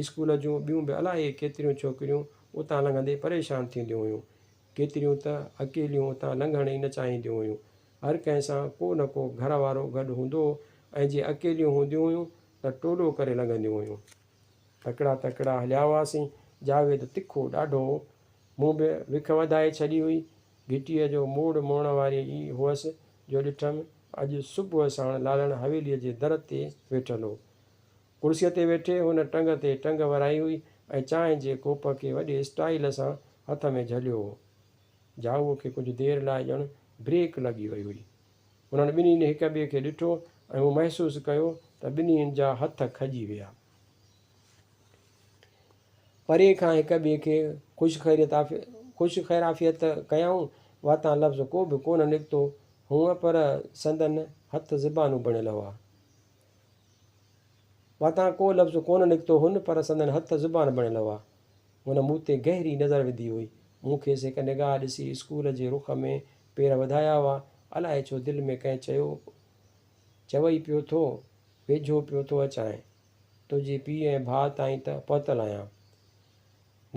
اسڪول جون ٻيون به الائي ڪيتريون ڇوڪريون اتان لنگهندي پريشان ٿينديون هيون. ڪيتريون ته اڪيليون اتان لنگهڻ ئي نه چاهينديون هيون. هر ڪنهن سان ڪو نه ڪو گهر وارو گڏ هوندو هو ۽ جي اڪيليون هونديون هيون ته ٽولو ڪري لنگهنديون هيون. تڪڙا تڪڙا هليا هئاسين. جاويد تکو ڏاڍو هو. مون به وک وڌائي ڇڏي هئي. گهٽيء جو موڙ موڙڻ واري ئي هئس جو ڏٺم اڄ صبح ساڻ لالڻ حويليء جي در تي ويٺل هو. ڪرسيء تي ويٺي هن ٽنگ تي ٽنگ ورائي هئي ۽ چانهه جي ڪوپ کي وڏي اسٽائيل سان هٿ ۾ جهليو هو. جائوء کي ڪجهه دير لاء ڄڻ بريڪ لڳي وئي هئي. انهن ٻنهين هڪ ٻئي کي ڏٺو ۽ مون محسوس ڪيو ته ٻنهين جا هٿ کڄي ويا. پري کان هڪ ٻئي کي خوش خيريت خوش خيرعافيت ڪيائون. واتان لفظ ڪو به ڪونه نڪتو. هونء پر سندن هٿ زبانون بڻيل هئا. واتان ڪو لفظ ڪونه نڪتو هن پر سندن هٿ زبان بڻيل هئا. هن مون تي گهري نظر وڌي هئي. مون کيس هڪ نگاهه ڏسي اسڪول جي رخ ۾ پير وڌايا هئا. الائي ڇو دل ۾ ڪنهن چيو. چوئي پيو ٿو، ويجهو پيو ٿو اچانء. تنهنجي پيء ۽ ڀاء تائين ته پهتل آهيان.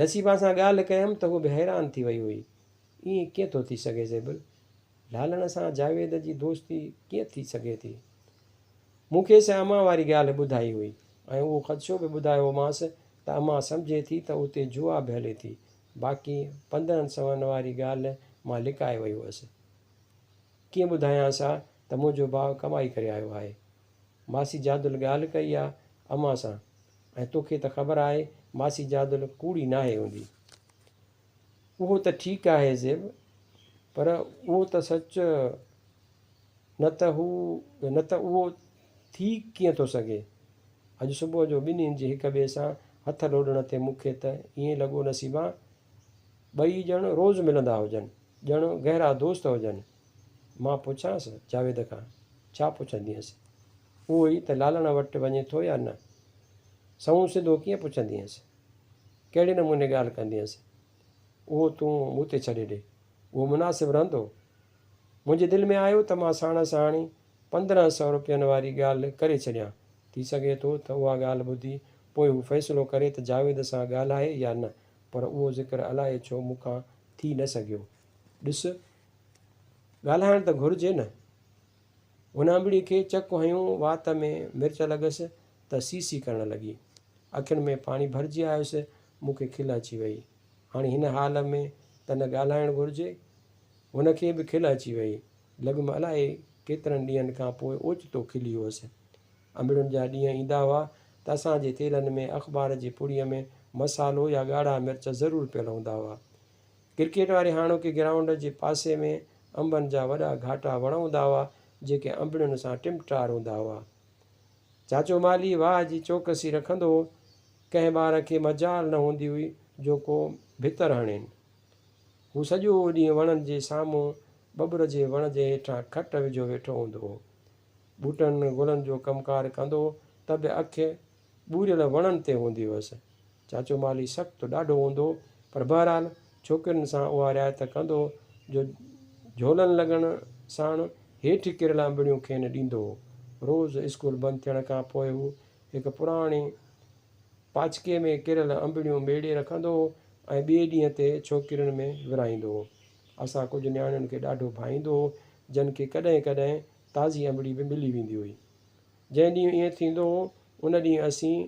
نصيبان سان ڳالهه ڪيم ته هوء به حيران ٿي وئي هئي. ائين ڪيئن ٿو ٿي سگهي زيبل؟ لالڻ سان جاويد جي دوستي ڪيئن ٿي سگهي ٿي؟ مون کيس امان واري ڳالهه ٻڌائي هئي ۽ اهو خدشو به ٻڌايو هومانس ته امان سمجهي ٿي ته اتي جوا به هلي ٿي. باقي 15 سون واري ڳالهه مان لڪائي وئي هئس. ڪيئن ٻڌايانس ها ته منهنجو ڀاء ڪمائي ڪري آيو آهي. ماسي جادل ڳالهه ڪئي آ امان سان ۽ توکي ته خبر آهي ماسي جادل ڪوڙي ناهي هوندي. اهو ته ٺيڪ آهي زيب پر اهو ته سچ نه ته هو نه ته اهو ٿي ڪيئن ٿو سگهي. اڄ صبح جو ٻنهين جي هڪ ٻئي سان هٿ لوڏڻ تي مون کي ته ائين لڳو نصيبان ٻئي ڄڻ روز ملندا هجن، ڄڻ گهرا دوست هجن. مان پڇانس جاويد کان، ڇا پڇندينس؟ اهو ئي ته لالڻ وٽ وڃي ٿو يا نه؟ سنئون سڌو ڪيئن پڇندينس؟ ڪهڙي نموني ڳالهه ڪندينس؟ اهو تون مون تي ڇڏي ڏي. اهو مناسب رهندو؟ منهنجي دل ۾ آيو ته مان ساڻس هاڻي 15 سئو روپين واري ڳالهه ڪري ڇڏيان. ٿي سگهي ٿو ته اها ڳالهه ٻڌي پوء هو فيصلو ڪري ته جاويد سان ڳالهائي يا نه، پر اهو ذڪر الائي ڇو مون کان ٿي نه سگهيو. ڏس، ڳالهائڻ ته گهرجي نه. هن انبڙي کي چڪ هنيو، وات ۾ مرچ لڳس ته سي سي ڪرڻ لڳي. اکين ۾ پاڻي ڀرجي آيس، مون کي کل اچي وئي. هاڻي هن حال ۾ ته نه ڳالهائڻ گهرجي. هن کي به کل اچي وئي. لڳم الائي ڪيترن ڏينهن کان پوء اوچتو کلي هئس. انبڙين جا ڏينهن ايندا هئا ته اسان جي ٿيلهن ۾ اخبار جي پڙيء ۾ مصالحو يا ڳاڙها مرچ ضرور پيل هوندا هئا. ڪرڪيٽ واري هاڻوڪي گرائونڊ جي پاسي ۾ انبن جا وڏا گهاٽا وڻ هوندا هئا، جيڪي انبڙين سان ٽمٽار هوندا هئا. چاچو مالهي واهه جي چوڪسي رکندو هو. ڪنهن ٻار کي مجال نه هوندي هئي جو ڪو ڀتر هڻين. هو سڄو ڏينهن وڻن جي سامهون ٻٻر جي وڻ جي هيٺان کٽ وجهيو ويٺو هوندو هو. ٻوٽن گلن جو ڪم ڪار ڪندو هو ته به اک ٻوريل وڻن تي هوندي هئس. چاچو مالهي سخت ڏاڍو هوندو هو پر بهرحال ڇوڪرين سان اها رعايت ڪندو هو جو جهولن لڳڻ ساڻ هيٺ ڪريل انبڙيون کين ڏيندو هو. روز اسڪول بند ٿيڻ کان پوء هو هڪ پراڻي پاچڪي ۾ ڪريل انبڙيون ميڙي رکندو هو ۽ ٻئي ڏينهن تي ڇوڪرين ۾ ورهائيندو هو. اسان ڪجهه نياڻين کي ڏاڍو ڀائيندو هو، جن کي ڪڏهن ڪڏهن تازي انبڙي به ملي ويندي هئي. جنهن ڏينهن ائين ٿيندو هو، ان ڏينهن اسين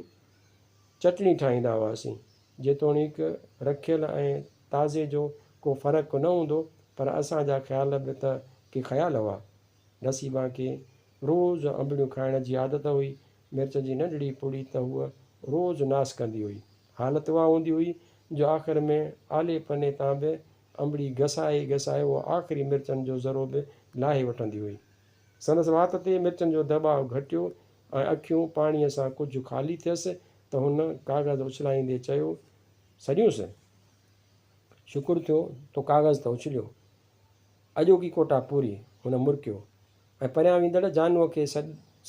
چٽڻي ٺاهيندا هئاسين. جيتوڻيڪ رکيل ۽ تازي جو ڪو فرق نه هوندو، پر اسان جا خيال به ته ڪي خيال هئا. نصيبان کي روز انبڙيون کائڻ جي عادت هئي. مرچ جي ننڍڙي پڙي ته هوء روز ناس ڪندي هئي. حالت اها هوندي هئي جو آخر ۾ آلي پني تان به انبڙي گسائي گسائي اهو آخري مرچن جو ذرو به لاهي وٺندي هئي. سندس وات تي مرچن جو دٻاء گهٽيو ۽ اکيون پاڻيء سان ڪجهه خالي ٿيس ته هن ڪاغذ اڇلائيندي چيو، سڏيونس؟ شڪر ٿيو تو ڪاغذ ته اڇليو. اڄوڪي ڪوٽا پوري، هن مرڪيو ۽ پريان ويندڙ جانوء کي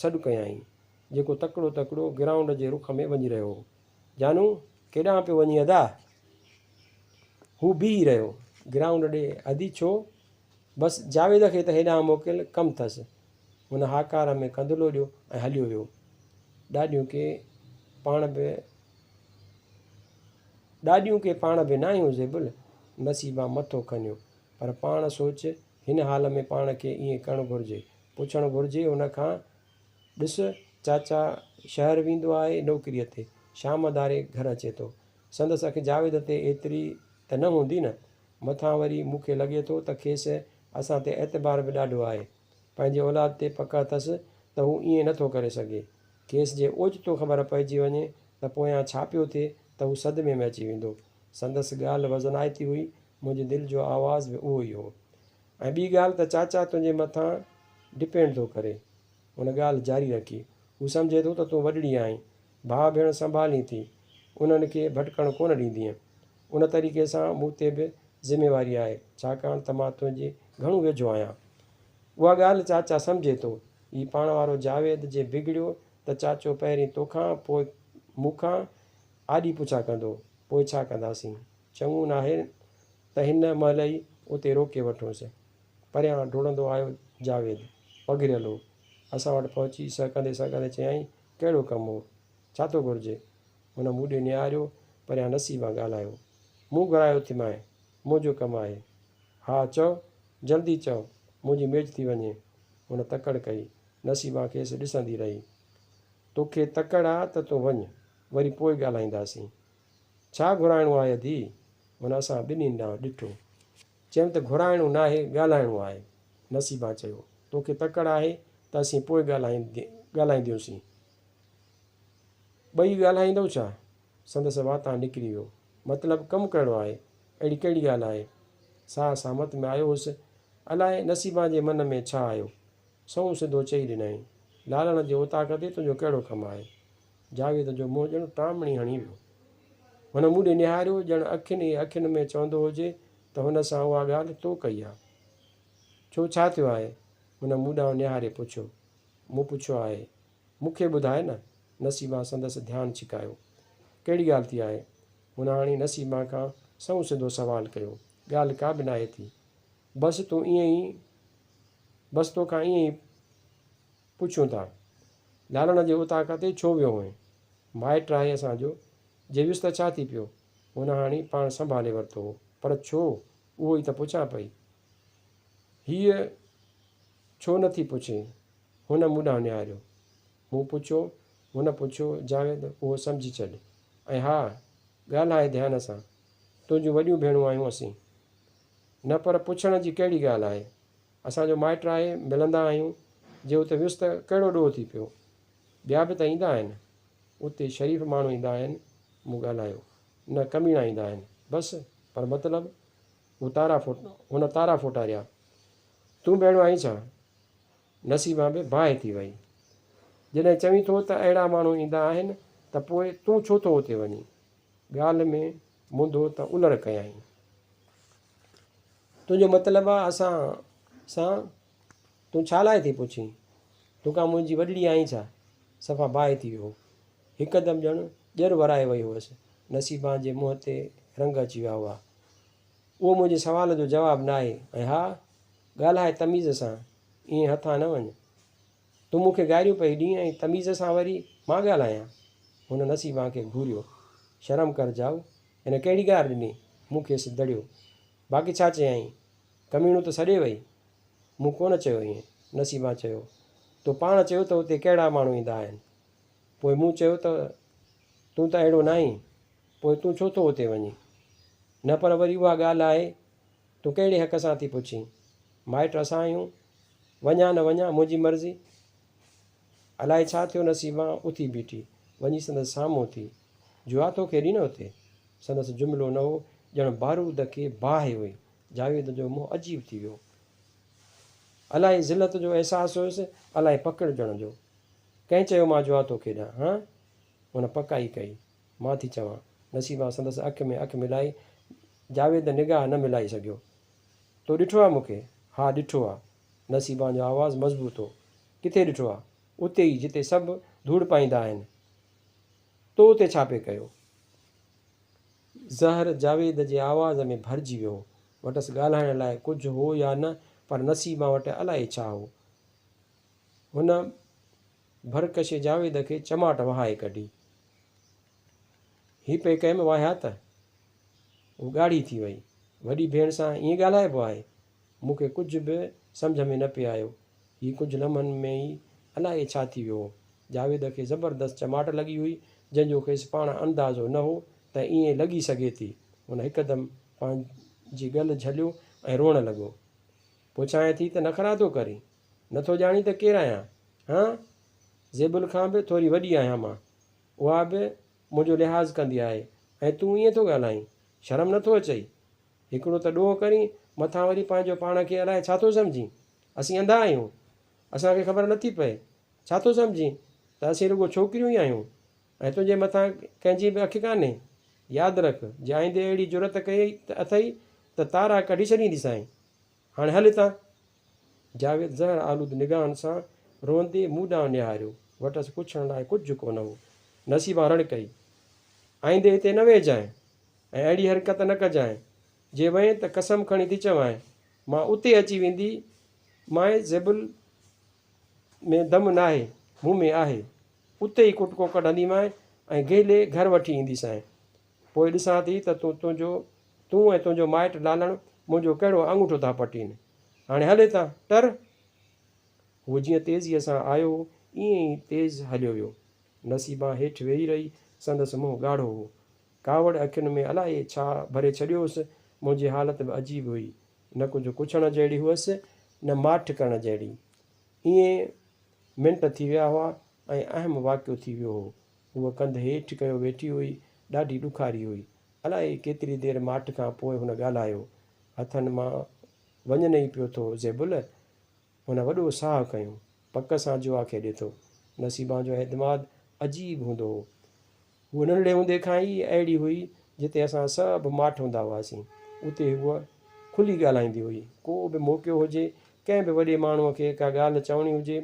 سڏ ڪيائين، جيڪو تڪڙو تڪڙو گرائونڊ جي رخ ۾ وڃي رهيو هو. جانو، ڪيڏانهن پيو وڃين ادا؟ هو بيهي رهيو. گرائونڊ ڏي ادي ڇو؟ بس جاويد کي ته هيڏانهن موڪل، ڪم ٿس. هن هاڪار ۾ ڪنڌ لوڏيو ۽ هليو ويو. ڏاڏيون ڪي پاڻ به ڏاڏيون ڪي پاڻ به ناهيون زيبل! نصيبان مٿو کنيو. پر پاڻ سوچ، هن حال ۾ پاڻ کي ائين ڪرڻ گهرجي. پڇڻ گهرجي هن کان. ڏس، چاچا شهر ويندو آهي نوڪريء تي. شام ڌاري گهر اچي ٿو. سندس اک جاويد تي ايتري ته نه هوندي نه. مٿان وري مون کي لڳي ٿو ته کيس اسان تي اعتبار به ڏاڍو آهي. پنهنجي اولاد تي پڪ اٿس ته هو ائين نه ٿو ڪري سگهي. کيس جي اوچتو خبر پئجي وڃي ته پويان ڇا پيو ٿئي ته هو صدمي ۾ اچي ويندو. سندس ڳالهه وزنائتي هئي. منهنجي دل جو آواز به اهو ئي هو. ۽ ٻي ڳالهه ته چاچا تنهنجي مٿان ڊپينڊ ٿو ڪري. هن ڳالهه جاري رکي. هو سمجهي ٿو ته تون وڏڙي آهين. ڀاء ڀيڻ سنڀالين ٿي. انهن کي ڀٽڪڻ ڪونه ڏيندينء. ان طريقي سان مون تي به ذميواري آهي، ڇاڪاڻ ته مان تنهنجي گهڻو ويجهو آهيان. اها ڳالهه چاچا سمجهي ٿو. هي پاڻ وارو جاويد جي بگڙيو ته چاچو پهرين توکان پوء مون کان آڏي پڇا ڪندو. پوء ڇا ڪنداسين؟ چڱو ناهي ته هن مهل ئي اتي روڪي وٺونس. پريان ڊوڙندو آيو جاويد. پگهريل هو. اسان وٽ پهچي سهڪندي سهڪندي چيائين، ڪهڙو ڪم هو؟ ڇا ٿو گهرجي؟ هن مون ڏي نهاريو، پريان نصيبان ڳالهايو. مون گهرايو ٿيمانء، منهنجو ڪم آهي. ها چئو، جلدي چئو، منهنجي ميچ ٿي وڃي. هن تڪڙ ڪئي. نصيبان کيس ڏسندي رهي. توکي تڪڙ آ ته تون وڃ، وري پوء ڳالهائينداسين. ڇا گهرائڻو آهي ادي؟ هن اسان ٻنهين ڏانهن ڏٺو. چيم ته گهرائڻو ناهي، ڳالهائڻو آهي. نصيبان چيو، توکي تڪڙ آهي ته اسين پوء ڳالهائينديونسين. ٻئي ڳالهائيندؤ ڇا؟ سندس واتان نڪري ويو. مطلب ڪم ڪهڙو آهي؟ اهڙي ڪهڙي ڳالهه آهي؟ ساهه سامت ۾ آيو هوس. الائي نصيبان جي من ۾ ڇا آيو. سنئون سڌو چئي ڏنائين، لالڻ جي اوطاق تي تنهنجو ڪهڙو ڪم آهي؟ جاويد جو منهن ڄڻ ٽامڻي هڻي ويو. هن مون ڏي نهاريو، ڄڻ اکين ئي اکين ۾ چوندو هجي ته هن سان اها ڳالهه تو ڪئي آ. ڇو ڇا ٿيو آهي؟ هن مون ڏانهن نهاري پڇيو. مون پڇيو آهي. مون کي ٻڌاء نه. نصيبان سندس ڌيان ڇڪايو. ڪهڙي ڳالهه ٿي آهي؟ هن هاڻي نصيبان کان سنئون سڌو سوال ڪيو. ڳالهه ڪا به ناهي ٿي. بس تون ائين ئي بس توکان ائين ئي پڇيون ٿا. لالڻ جي اوطاق تي ڇو ويو هئين؟ مائٽ آهي اسان جو. جي ويس ته ڇا ٿي پيو؟ هن هاڻي پاڻ سنڀالي ورتو هو. پر ڇو؟ اهو ئي ته پڇان پئي. هيء ڇو نه ٿي پڇين؟ هن مون ڏانهن نهاريو. مون پڇيو. هن پڇيو، جاويد، اهو سمجهي ڇڏ. ۽ ها، ڳالهاء ڌيان سان. تنهنجون وڏيون ڀيڻون آهيون اسين. نه پر پڇڻ جي ڪهڙي ڳالهه آهي؟ اسان جو مائٽ آهي، ملندا آهيون. جي اتي ويس ته ڪهڙو ڏوهه ٿي پيو؟ ٻيا به ته ايندا آهن. اتي شريف ماڻهو ايندا آهن. مون ڳالهايو. نه ڪميڻا ايندا آهن. بس، پر مطلب؟ هو تارا هن تارا ڦوٽاريا. تون به اهڙو آهين ڇا؟ نصيبان به باهه ٿي وئي. جڏهن چوين ٿو ته اهڙا ماڻهو ايندا آهن ته پوء تون ڇو ٿو اتي وڃين؟ ڳالهه ۾ منڌو ته الر ڪيائين. تنهنجو مطلب آ اسان سان؟ تون ڇا لاء ٿي پڇين؟ تون ڪا منهنجي وڏڙي آهين ڇا؟ صفا باهه ٿي ويو هو. هڪدم ڄڻ ڄر ورائي وئي هئس. نصيبان جي منهن تي رنگ اچي ويا هئا. اهو منهنجي سوال جو جواب ناهي ۽ ها، ڳالهاء تميز سان، ائين هٿان نه وڃ. تون مون کي گاريون پئي ڏين ۽ تميز سان وري مان ڳالهايان؟ هن نصيبان کي گهوريو. شرم ڪر جائو، هن ڪهڙي گار ڏني؟ مون کيس دڙيو. باقي ڇا چيائين؟ ڪميڻو ته سڏي وئي. مون ڪونه چيو ائين. نصيبان چيو. تو پاڻ چيو ته اتي ڪهڙا ماڻهو ايندا آهن. پوء مون چيو ته تون ته اهڙو ناهين، پوء تون ڇو ٿو اتي وڃين؟ نه پر وري اها ڳالهه آهي، تون ڪهڙي حق سان ٿي پڇين؟ مائٽ اسان آهيون، وڃان نه وڃان منهنجي مرضي. الائي ڇا ٿيو نصيبان اٿي بيٺي، وڃي سندس سامهون ٿي. جوا ٿو کيڏين اتي؟ سندس جملو نه هو، ڄڻ بارود کي باهه هئي. جاويد جو منهن عجيب ٿي ويو. الائي ذلت جو احساس هيس، الائي پڪڙجڻ جو. ڪنهن چيو مان جوا ٿو کيڏان؟ هان؟ هن پڪائي ڪئي. مان ٿي چوان. نصيبان سندس اک ۾ اک ملائي جاويد نگاهه نه ملائي سگهيو. تو ڏٺو آ مون کي؟ ها ڏٺو آ. نصيبان جو آواز مضبوط هو. ڪٿي ڏٺو آ؟ اتي ئي جتي سڀ ڌوڙ پائيندا آهن. تو اتي ڇا پئي ڪيو؟ زهر جاويد جي آواز ۾ ڀرجي ويو هو. وٽس ڳالهائڻ لاء ڪجهه هو يا نه پر نصيبان وٽ الائي ڇا هو. هن ڀرڪشي جاويد کي چماٽ وهائي ڪڍي. هي پئي ڪيم واهيات. هوء ڳاڙهي ٿي وئي. وڏي ڀيڻ سان ائين ڳالهائبو آهي؟ مون کي ڪجهه به سمجهه ۾ نه پئي آيو. هي ڪجهه لمحن ۾ ئي الائي ڇا ٿي ويو هو. جاويد کي زبردست چماٽ لڳي هئي، جنهن جو کيس پاڻ اندازو نه هو ته ائين لڳي سگهي ٿي. هن هڪدم پنهنجي ڳل جهليو ۽ روئڻ لڳو. پڇانء ٿي ته نخرا ٿو ڪرين؟ نه ٿو ڄاڻين ته ڪير آهيان؟ هان؟ زيبل کان به ٿوري وڏي آهيان مان. اها به منهنجو لحاظ ڪندي آهي ۽ تون ائين ٿو ڳالهائين؟ شرم نه ٿو اچئي؟ هڪڙو ته ڏوهه ڪرين، مٿان وري پنهنجو پاڻ کي الائي ڇا ٿو سمجهين؟ اسين انڌا آهيون؟ اسان کي خبر نه ٿي پئي؟ ڇا ٿو سمجهين ته اسين رڳو ڇوڪريون ئي آهيون ۽ تنهنجي مٿان ڪنهن جي به اک ڪانهي؟ ياد رک، جي آئيندي اهڙي جرئت ڪئي اٿئي ته تارا ڪڍي ڇڏينديسانء. هاڻي هل هتان. جاويد زهر آلود نگاهن سان روئندي مون ڏانهن نهاريو. وٽس پڇڻ لاء ڪجهه ڪونه هو. نصيبان رڙ ڪئي. آئيندي هتي نه ويهجانء ۽ اهڙي حرڪت نه ڪجانء. جي وئين ته قسم کڻي ٿي چوانء، مان اتي اچي ويندي مانء. زيبل ۾ دم ناهي، مون ۾ آهي. اتي ئي ڪٽڪو ڪڍنديمانء ۽ گهلي گهر وٺي اينديسانء. پوء ڏسان ٿي ته تون تنهنجو تون ۽ تنهنجو مائٽ لالڻ منهنجو ڪهڙو آڱوٺو ٿا پٽين. هاڻي هل هتان، ٽر! هو جيئن تيزيء سان آيو هو، ائين ئي تيز هليو ويو. نصيبان هيٺ ويهي رهي، سندس منهن ڳاڙهو هو. ڪاوڙ اکين ۾ الائي ڇا ڀري ڇڏيو هوس. منهنجي حالت به عجيب هئي. نه ڪجهه ڪڇڻ جهڙي هئس، نه ماٺ ڪرڻ جهڙي. ائين منٽ ٿي ويا هئا ۽ اهم واقعو ٿي ويو هو. هوء ڪنڌ هيٺ ڪيو ويٺي هئي، ڏاڍي ڏکاري هئي. الائي ڪيتري دير ماٺ کان پوء هن ڳالهايو. هٿن مان وڃن ئي پيو ٿو زيبل! هن وڏو ساهه کنيو. پڪ سان جوا کيڏي ٿو. نصيبان جو اعتماد عجيب هوندو هو. هوء ننڍڙي هوندي کان ئي اهڙي هئي، جتي اسان سڀ ماٺ هوندا هئاسين، اتي هوء کلي ڳالهائيندي هئي. ڪو به موقعو هجي، ڪنهن به وڏي ماڻهوء کي ڪا ڳالهه چوڻي هجي،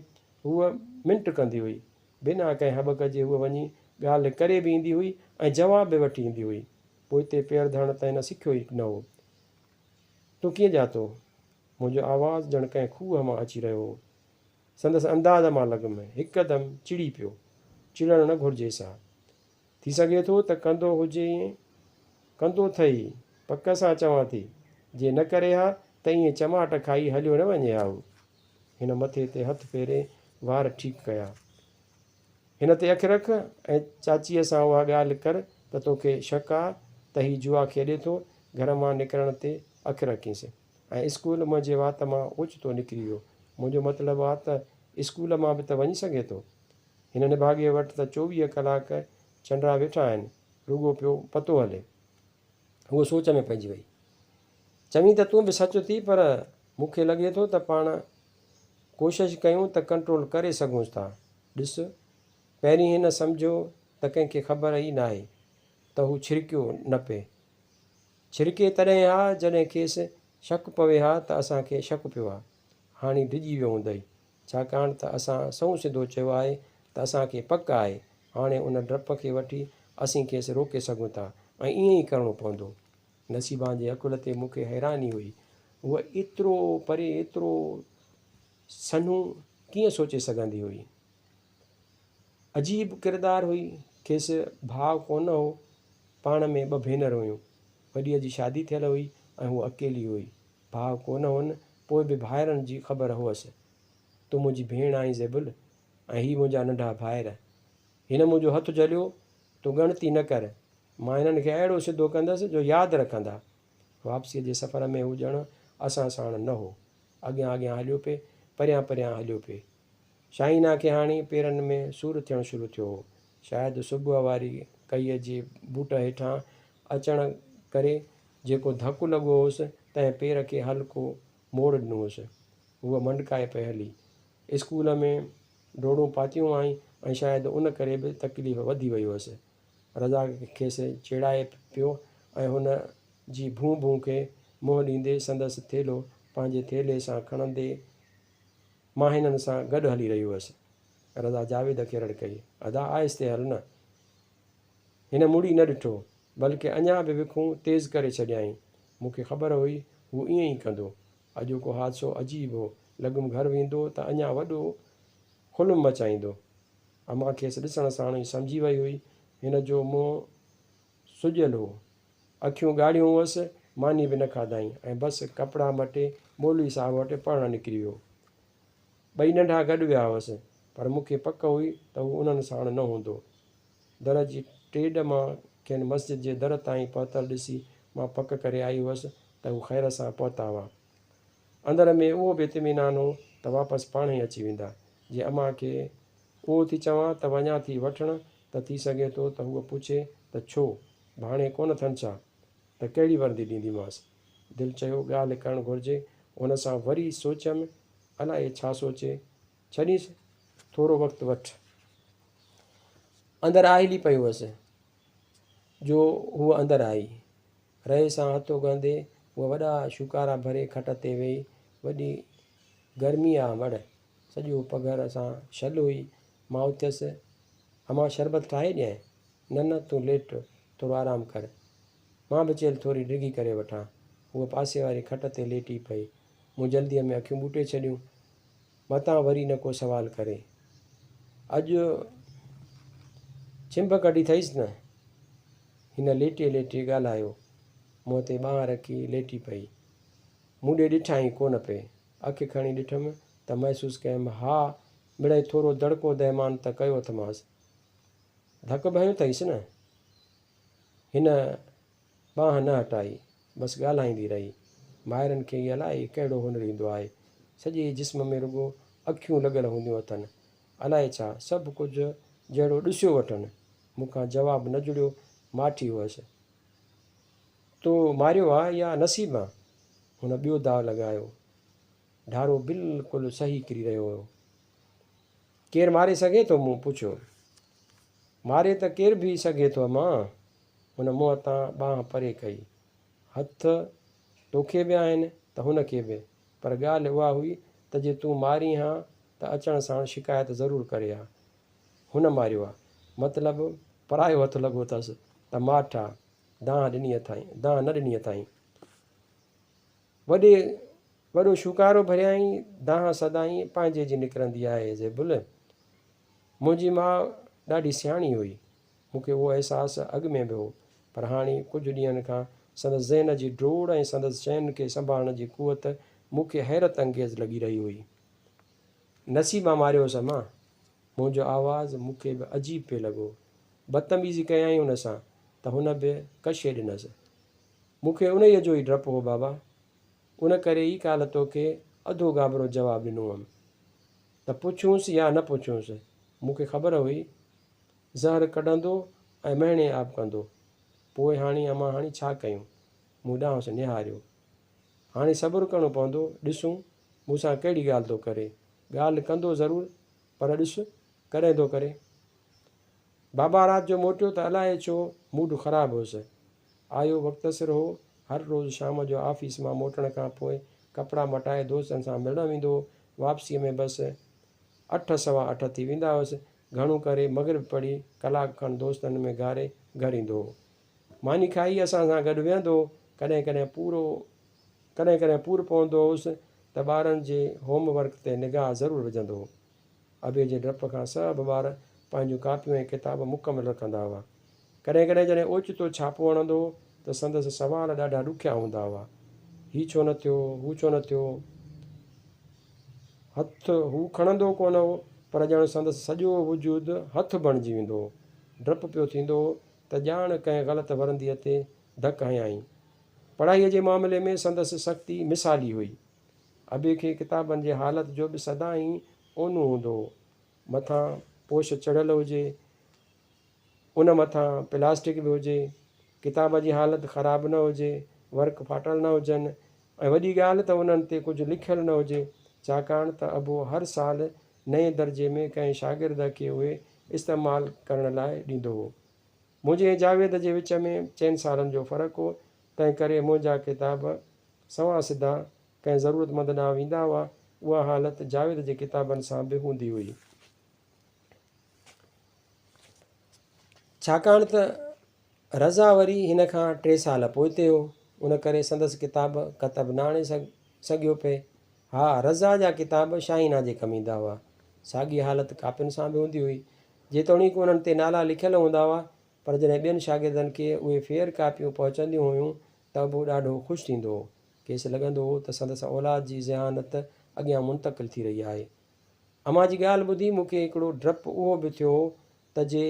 هوء منٽ ڪندي هئي. بنا ڪنهن هٻڪ جي هوء وڃي ڳالهه ڪري به ايندي هئي ۽ جواب به وٺي ايندي هئي. پوئتي پير ڌرڻ ته هن سکيو ئي نه هو. تون ڪيئن ڄاتو؟ منهنجو آواز ڄڻ ڪنهن کوهه مان اچي رهيو هو. سندس انداز مان لڳم، هڪدم چڙي پيو. چڙڻ نه گهرجيس ها. ٿي سگهي ٿو ته ڪندو هجي ائين. ڪندو ٿئي، پڪ سان چوان ٿي. جي نه ڪري ها ته ائين چماٽ کائي هليو نه وڃي ها هو. هن مٿي تي هٿ ڦيري وار ٺيڪ ڪيا. هن تي اک رک ۽ چاچيء سان اها ڳالهه ڪر ته توکي شڪ آ ته هي جوا کيڏي ٿو، گهر مان نڪرڻ تي اک رکينس. ۽ اسڪول منهنجي وات مان اوچتو نڪري ويو. منهنجو مطلب آ ته اسڪول مان به ته وڃي سگهي ٿو. هن نڀاڳي وٽ ته 24 ڪلاڪ چنڊا ويٺا آهن، رڳو پيو پتو هلي. هوء سوچ ۾ پئجي وئي. چوين ته تون به سچ ٿي پر مون کي لڳي ٿو ته پاڻ ڪوشش ڪيون ته ڪنٽرول ڪري سگهونس ٿا. ڏس، پهرين هن سمجهيو ته ڪنهن کي خبر ئي ناهي ته هو ڇرڪيو نه پئي. ڇرڪي تڏهن ها جڏهن کيس شڪ پوي ها ته اسان کي شڪ پيو آ. هاڻي ڊڄي ويو هوندئي. ڇاڪاڻ ته اسان سنئون سڌو چيو آهي ته اسان کي پڪ آهي. هاڻي ان ڊپ کي وٺي اسين کيس روڪي سگهون ٿا ۽ ائين ئي ڪرڻو پوندو. نصيبان جي عقل تي مون کي حيراني هئي. هوء ايترو پري ايترو سنهون ڪيئن سوچي سگهندي هئي. عجيب ڪردار هئي. کيس ڀاء ڪونه هو. پاڻ ۾ ٻه ڀينر هيون. وڏيء جي شادي ٿيل هئي ۽ هوء اڪيلي هئي. ڀاء ڪونه هن، پوء به ڀائرن جي خبر هئس. تون منهنجي ڀيڻ آهين زيبل ۽ هي منهنجا ننڍا ڀائر. هن منهنجو هٿ جهليو، تون ڳڻتي نه ڪر. مان هنن کي اهڙو سڌو ڪندس جو ياد رکندا. واپسيء جي سفر ۾ هو ڄڻ اسان ساڻ نه هو. اڳيان اڳيان هليو پئي، پريان پريان هليو پئي. شاهينا کي هاڻي پيرن ۾ سور ٿيڻ شروع ٿيو هو. شايد صبح واري ڪئيء جي بوٽ هيٺان اچڻ ڪري جيڪو ڌڪ لڳو هوس، تنهن پير کي هلڪو موڙ ڏنو هوس. هوء منڊڪائي پئي هلي. اسڪول ۾ ڊوڙون پاتيون هئائين ۽ شايد ان ڪري به تڪليف وڌي وئي هئس. رزاق کيس چيڙائي پيو ۽ هن جي ڀون ڀون کي منهن ڏيندي سندس ٿيلهو پنهنجي ٿيلهي سان کڻندي مان هنن سان گڏ هلي رهي هئس. رضا جاويد کي رڙ ڪئي، ادا آهستي هل نه. هن مڙي نه ڏٺو، بلڪه اڃا به وکون تيز ڪري ڇڏيائين. مون کي خبر هئي هو ائين ئي ڪندو. اڄوڪو حادثو عجيب هو. لڳم گهر ويندو ته اڃا وڏو خلم مچائيندو. امان کيس ڏسڻ ساڻ ئي سمجهي وئي هئي. هن جو منهن سڄيل هو. اکيون ڳاڙهيون هئس، ماني به نه کاڌائين ۽ بس ڪپڙا مٽي مولوي صاحب وٽ پڙهڻ نڪري ويو. ٻئي ننڍا گڏ ويا هئس، پر مون کي پڪ هئي ته هو انهن ساڻ نه هوندو. در جي ٽيڏ مان کين مسجد جي در تائين پهتل ڏسي مان پڪ ڪري آئي هئس ته هو خير سان پهتا هئا. اندر ۾ اهو به اطمينان هو ته واپس پاڻهي اچي ويندا. جي امان کي اهو ٿي چوان ته وڃان ٿي وٺڻ ته ٿي سگهي ٿو ته هوء پڇي ته ڇو؟ ڀاڻي ڪونه ٿن ڇا؟ ته ڪهڙي ورندي ڏينديمانس؟ دل چيو ڳالهه ڪرڻ گهرجي ان سان وري سوچيم الائي ڇا سوچي ڇڏينس ٿورو وقت وٺ. اندر آهلي پئي هئس جو هوء اندر آئي. رئي سان هٿ اگهندي هوء وڏا شوڪارا ڀري کٽ تي ويئي. وڏي گرمي آ مڙ. سڄو پگهر سان شل هئي. مان اٿيس. امان شربت ٺاهي ڏيانء؟ نه نه تون ليٽ ٿورو آرام ڪر. مان به چيلهه ٿوري ڊگهي ڪري وٺان. هوء پاسي واري کٽ تي ليٽي پئي. مون جلديء ۾ اکيون ٻوٽي ڇڏيون. متان وري نه ڪو سوال ڪري. اڄ ڇنڀ ڪڍي اٿئيس نه؟ هن ليٽي ليٽي ڳالهايو. منهن تي ٻانهن رکي ليٽي پئي. مون ڏي ڏٺائين ڪونه پئي. اک کڻي ڏٺم ته محسوس ڪيم، ها مڙئي ٿورو دڙڪو دهمان ته ڪيو اٿمانس. ڌڪ به هنيو اٿئيس نه؟ هن ٻانهن نه هٽائي، بس ڳالهائيندي رهي. مائرن کي ئي الائي ڪهڙو هنر ايندو آهي. سڄي جسم ۾ رڳو اکيون لڳل هونديون اٿن. الائي ڇا، سڀ ڪجهه جهڙو ڏسيو وٺن. مون کان جواب نه جڙيو، ماٺي هئس. تو ماريو آ يا نصيبان؟ هن ٻيو داء لڳايو. ڍارو بلڪل صحيح ڪري رهيو هيو. ڪير ماري سگهي ٿو؟ مون پڇيو. ماري ته ڪير به سگهي ٿو امان. هن منهن تان ٻانهن پري ڪئي. هٿ توکي به آهن ته هن کي به. پر ڳالهه اها هئي ته جي تون مارين ها ته اچڻ ساڻ شڪايت ضرور ڪري ها. هن ماريو آ. مطلب پرايو هٿ لڳو اٿس ته ماٺ آ. دانهن ڏني اٿائين. دانهن نه ڏني اٿائين. وڏي وڏو شوڪارو ڀريائين. دانهن سدائين پنهنجي جي نڪرندي آهي زيبل. منهنجي ماء ڏاڍي سياڻي هئي. مون کي اهو احساس اڳ ۾ به هو، پر هاڻي ڪجهه ڏينهن کان سندس ذهن جي ڊوڙ ۽ سندس شين کي سنڀالڻ جي قوت مون کي حيرت انگيز لڳي رهي هئي. نصيبان ماريوس امان! منهنجو آواز مون کي به عجيب پئي لڳو. بدتميزي ڪيائين ان سان ته هن به ڪشي ڏنس. مون کي انهيء جو ئي ڊپ هو بابا! ان ڪري ئي ڪالهه توکي اڌو گابرو جواب ڏنو هئم. ته پڇونس يا نه پڇونس، مون کي خبر هئي، زهر ڪڍندو ۽ مهڻي آب ڪندو. پوء هاڻي امان هاڻي ڇا ڪيون؟ مون ڏانهس نهاريو. هاڻي صبر ڪرڻو پوندو، ڏسون مون سان ڪهڙي ڳالهه ٿو ڪري. ڳالهه ڪندو ضرور، پر ڏس ڪڏهن ٿو ڪري. بابا رات جو موٽيو ته الائي ڇو موڊ خراب هوس. آيو وقت سر هو، هر روز شام جو آفيس مان موٽڻ کان پوء ڪپڙا مٽائي دوستن سان ملڻ ويندو هو. واپسيء ۾ بس اٺ سوا اٺ ٿي ويندا هئس. گهڻو ڪري مغرب پڙهي ڪلاڪ کن دوستن ۾ گهاري گهر ايندو هو. ماني کائي اسان سان گڏ ويهندو هو. ڪڏهن ڪڏهن پورو ڪڏهن ڪڏهن پور پوندو هوس ته ٻارن جي هوم ورڪ تي نگاهه ضرور وجهندو هو. ابي جي ڊپ کان سڀ ٻار پنهنجون ڪاپيون ۽ ڪتاب مڪمل رکندا هئا. ڪڏهن ڪڏهن جڏهن اوچتو ڇاپو هڻندو هو ته سندس سوال ڏاڍا ڏکيا هوندا هئا. هي ڇو نه ٿيو، هو ڇو نه ٿيو. هٿ هو کڻندو ڪونه هو پر ڄڻ سندس سڄو وجود هٿ بڻجي ويندو هو. ڊپ پيو ٿيندو هو ته ڄاڻ ڪنهن غلط ورنديء تي ڌڪ هنيائين. پڙهائيء جي معاملي ۾ سندس سختي مثالي هئي. ابي کي ڪتابن جي حالت جو به سدائين اونو هوندو هو. مٿان پوش چڙهيل هجي، ان مٿان پلاسٽڪ به هجي، ڪتاب جي حالت خراب نه هجي، ورق ڦاٽل نه هجن ۽ وڏي ڳالهه ته انهن تي ڪجهه لکيل نه هجي، ڇاڪاڻ ته ابو هر سال نئين درجي ۾ ڪنهن شاگرد کي اهي استعمال ڪرڻ لاء ڏيندو هو. منهنجي ۽ جاويد جي وچ ۾ چئن سالن جو فرق هو، تنهن ڪري منهنجا ڪتاب سنوان سڌا ڪنهن ضرورتمند ڏانهن ويندا هئا. اها حالت جاويد جي ڪتابن سان به هوندي هئي. ڇاڪاڻ ته رضا وري هن کان ٽي سال پوئتي هو، ان ڪري سندس ڪتاب ڪتب نه آڻي سگهيو پئي. ها، رضا جا ڪتاب شاهينا جي ڪم ايندا هئا. ساڳي حالت ڪاپين سان به هوندي هئي. جيتوڻيڪ انهن تي نالا لکيل هوندا هئا، پر جڏهن ٻين شاگردن کي اهي فيئر ڪاپيون پهچنديون هيون ته به هو ڏاڍو خوش ٿيندو هو. کيس لڳندو هو ته سندس اولاد جي ذهانت اڳيان منتقل ٿي رهي آهي. امان جي ڳالهه ٻڌي مون کي هڪڙو ڊپ اهو به ٿيو هو ته جي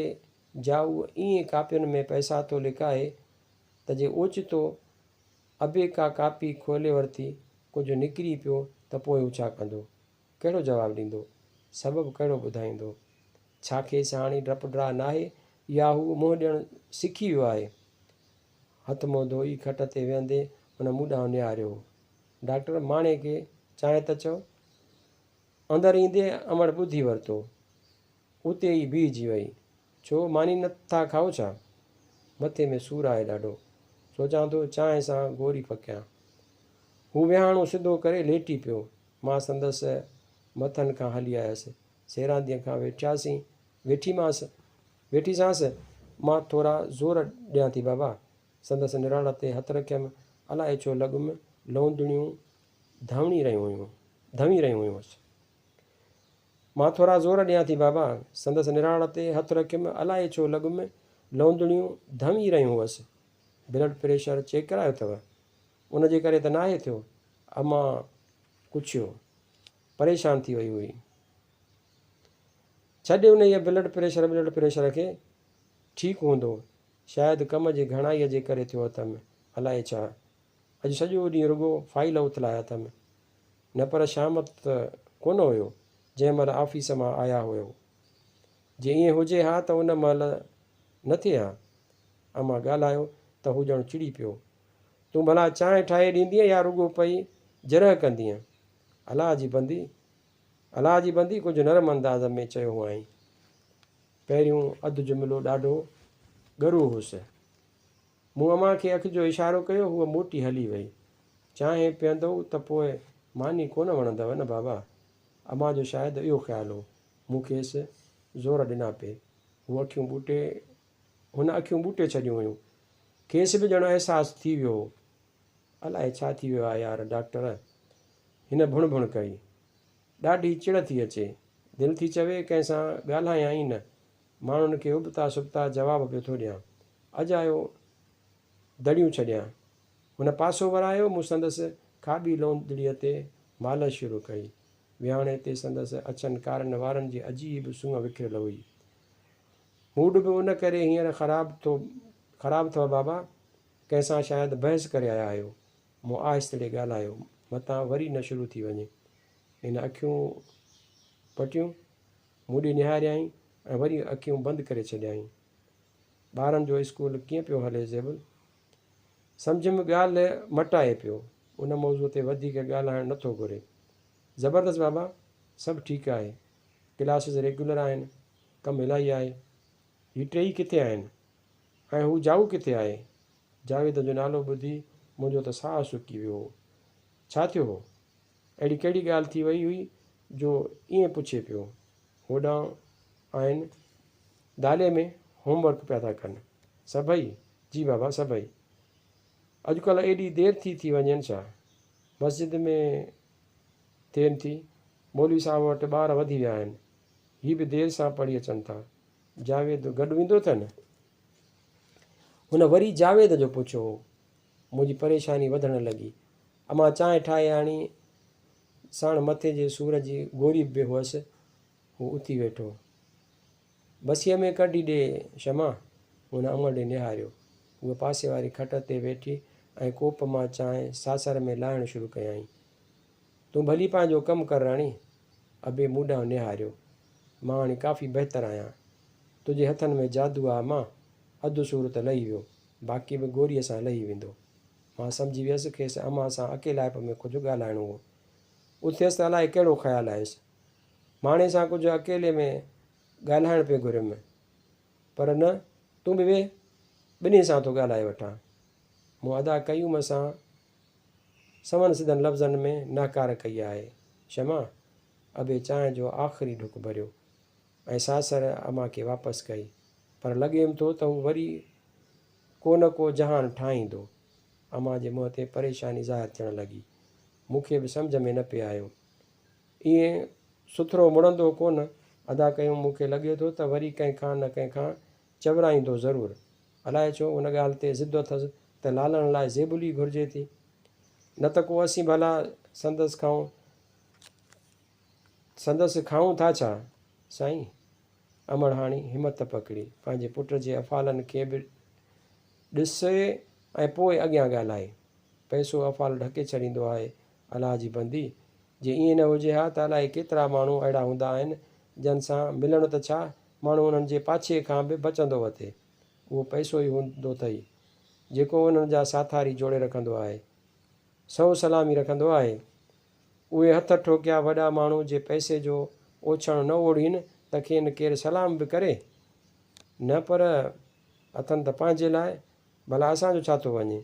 جائوء ائين ڪاپين ۾ پئسا ٿو لڪائي ته جي اوچتو ابي ڪا ڪاپي کولي ورتي، ڪجهه نڪري پيو ته پوء هو ڇا ڪندو؟ ڪهڙو جواب ڏيندو؟ سبب ڪهڙو ٻڌائيندو؟ ڇا کيس هاڻي ڊپ ڊاء ناهي يا هو منهن ڏيڻ سکي ويو آهي؟ هٿ منهن ڌوئي کٽ تي ويهندي هن مون ڏانهن نهاريو هو. ڊاڪٽر، ماڻي کي چانهه ته چئو. اندر ايندي امڙ ٻڌي ورتو. اتي ئي بيهجي وئي. ڇو، ماني نه ٿا کائو ڇا؟ مٿي ۾ سور آهي ڏاڍو. سوچان ٿو چانهه سان گوري ڦڪيان. هو ويهاڻو سڌو ڪري ليٽي پيو. مان سندس مٿن کان هلي آيس. سيرانديء کان ويٺياسين. ويٺيمانس. ويٺيسانس. مان ٿورا زور ڏيان ٿي بابا. سندس نراڙ تي هٿ رکيم. الائي ڇو لڳم لوندڙيون ڌوڻي رهيون هيون. ڌوي رهيون هيون. مان ٿورا زور ڏيان ٿي بابا. سندس نراڙ تي هٿ رکيم، الائي ڇو لڳم لوندڙيون ڌوي رهيون هئس. بلڊ پريشر چيڪ ڪرايو اٿو؟ ان جي ڪري ته ناهي ٿيو؟ امان پڇيو. پريشان ٿي وئي هئي. ڇڏ انهيء بلڊ پريشر بلڊ پريشر کي. ٺيڪ هوندو. شايد ڪم جي گهڻائيء جي ڪري ٿيو اٿم. الائي ڇا. اڄ سڄو ڏينهن رڳو فائيل اٿلايا اٿم. نه پر شام ته ڪونه هيو، جنهن مهل آفيس مان آيا هيو. جي ائين هجي ها ته ان مهل نه ٿئي ها. امان ڳالهايو ته هو ڄڻ چڙي پيو. تون ڀلا چانهه ٺاهي ڏيندينء يا رڳو پئي جرح ڪندينء؟ الله جي بندي! الله جي بندي! ڪجهه نرم انداز ۾ چيو هئائين. پهريون اڌ جملو ڏاڍو ڳرو هوس. مون امان کي اک جو اشارو ڪيو، هوء موٽي هلي وئي. چانهه پيئندؤ ته پوء ماني ڪونه وڻندؤ نه بابا؟ امان جو شايد اهو خيال هو. مون کيس زور ڏنا پئي. هوء اکيون ٻوٽي هن اکيون ٻوٽي ڇڏيون هيون. کيس به ڄڻ احساس ٿي ويو هو. الائي ڇا ٿي ويو آهي يار ڊاڪٽر! هن ڀڻ ڀڻ ڪئي. ڏاڍي چڙ ٿي اچي. دل ٿي چوي ڪنهن سان ڳالهايان ئي نه. ماڻهن کي ابتا سبتا جواب پيو ٿو ڏيان. اجايو دڙيون ڇڏيان. هن پاسو ورايو، مون سندس کاٻي لوندڙيء تي مالش شروع ڪئي. ويهاڻي تي سندس اڇن ڪارن وارن جي عجيب سونهن وکريل هئي. موڊ به ان ڪري هينئر خراب ٿو خراب اٿو بابا. ڪنهن سان شايد بحث ڪري آيا آهيو. مون آهستڙي ڳالهايو، متان وري نه شروع ٿي وڃي. هن اکيون پٽيون، مون ڏي نهاريائين ۽ وري اکيون بند ڪري ڇڏيائين. ٻارن جو اسڪول ڪيئن پيو هلي زيبل؟ سمجهيم ڳالهه مٽائي پيو. ان موضوع تي وڌيڪ ڳالهائڻ نه ٿو گهري. زبردست بابا، سڀ ٺيڪ آهي. ڪلاسز ريگيولر آهن. ڪم الاهي آهي. هي ٽيئي ڪٿي آهن؟ ۽ هو جائو ڪٿي آهي؟ جاويد جو نالو ٻڌي منهنجو ته ساهه سڪي ويو هو. ڇا ٿيو هو؟ اهڙي ڪهڙي ڳالهه ٿي وئي هئي جو ائين پڇي پيو. هوڏانهن آهن دالي ۾ هوم ورڪ پيا ٿا ڪن. سڀئي؟ جي بابا سڀئي. اڄڪلهه ايڏي دير ٿي ٿي وڃين ڇا؟ مسجد ۾ ٿين ٿي. مولوي صاحب وٽ ٻار وڌي ويا آهن. هي به دير سان پڙهي اچن ٿا. جاويد گڏ ويندو اٿن؟ هن وري جاويد جو پڇيو هو. منهنجي پريشاني وڌڻ لڳي. امان چانهه ٺاهي آڻي، ساڻ مٿي جي سور جي گوري به هئس. هو اٿي ويٺو. بسيء ۾ ڪڍي ڏي شمع! هن امڙ ڏي نهاريو. هوء پاسي واري کٽ تي ويٺي ۽ ڪوپ مان چانهه ساسر ۾ لاهڻ شروع ڪيائين. تون ڀلي پنهنجو ڪم ڪر راڻي! ابي مون ڏانهن نهاريو. مان هاڻي ڪافي بهتر آهيان. تنهنجي هٿن ۾ جادو آ امان! اڌ سور ته لهي ويو. باقي به گوريء سان لهي ويندو. مان سمجهي ويس کيس امان سان اڪيلائپ ۾ ڪجهه ڳالهائڻو هو. اٿيس ته الائي ڪهڙو خيال آيس. ماڻي سان ڪجهه اڪيلي ۾ ڳالهائڻ پئي گهريم. پر نه، تون به ويهه، ٻنهي سان ٿو ڳالهائي وٺان. مون ادا قيوم سان سنون سڌن لفظن ۾ نهڪار ڪئي آهي. شمع! ابي چانهه جو آخري ڍڪ ڀريو ۽ ساسر امان کي واپس ڪئي. پر لڳيم ٿو ته هو وري ڪو نه ڪو جهان ٺاهيندو. امان جي منهن تي پريشاني ظاهر ٿيڻ لڳي. مون کي به سمجهه ۾ نه پئي آيو. ائين سٿرو مڙندو ڪونه. ادا قيوم مون کي لڳي ٿو ته وري ڪنهن کان نه ڪنهن کان چورائيندو ضرور. الائي ڇو ان ڳالهه تي ضد اٿس ته لالڻ لاء زيبل ئي گهرجي ٿي. نه ته ڪو اسين ڀلا سندس کائون سندس کائون ٿا ڇا؟ سائين! امڙ هاڻي همت پڪڙي پنهنجي پٽ جي افعالن کي به ڏسي ۽ پوء اڳيان ڳالهائي. پئسو افعال ڍڪي ڇڏيندو آهي الله جي بندي! جي ائين نه هجي ها ته الائي ڪيترا ماڻهو اهڙا هوندا آهن جن سان ملڻ ته ڇا ماڻهو انهن جي پاڇي کان به بچندو وتي. اهو پئسو ئي هوندو اٿئي جيڪو انهن جا ساٿاري جوڙي رکندو آهي. سئو سلامي رکندو آهي. اهي هٿ ٺوڪيا وڏا ماڻهو جي پئسي جو اوڇڻ نه اوڙهين ته کين ڪير سلام به ڪري؟ نه پر اٿن ته پنهنجي لاء، ڀلا اسان جو ڇا ٿو وڃي؟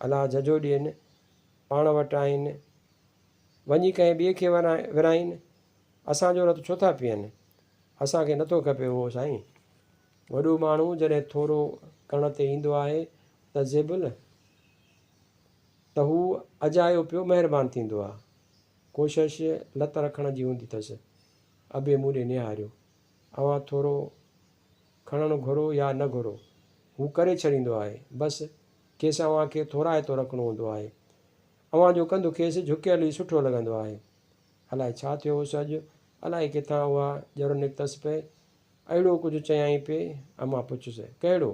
الله جهجهو ڏين، پاڻ وٽ آهن، وڃي ڪنهن ٻئي کي ورهائين، اسان جو رت ڇو ٿا پيئن؟ اسان کي نٿو کپي اهو سائين. وڏو ماڻهو جڏهن ٿورو ڪرڻ تي ايندو آهي ته زيبل ته هو اجايو پيو مهربان ٿيندو آ. ڪوشش لت رکڻ جي هوندي ٿس. ابي مون ڏي نهاريو. اوهان ٿورو کڻڻ گهرو يا نه گهرو، هو ڪري ڇڏيندو آهي. بس کيس اوهان کي ٿورائتو رکڻو هوندو آهي. اوهان جو ڪنڌ کيس جهڪيل ئي سٺو لڳندو آهي. الائي ڇا ٿيو هوس اڄ، الائي ڪٿان اها ڄر نڪتس پئي. اهڙو ڪجهه چيائين پئي، امان پڇيس، ڪهڙو؟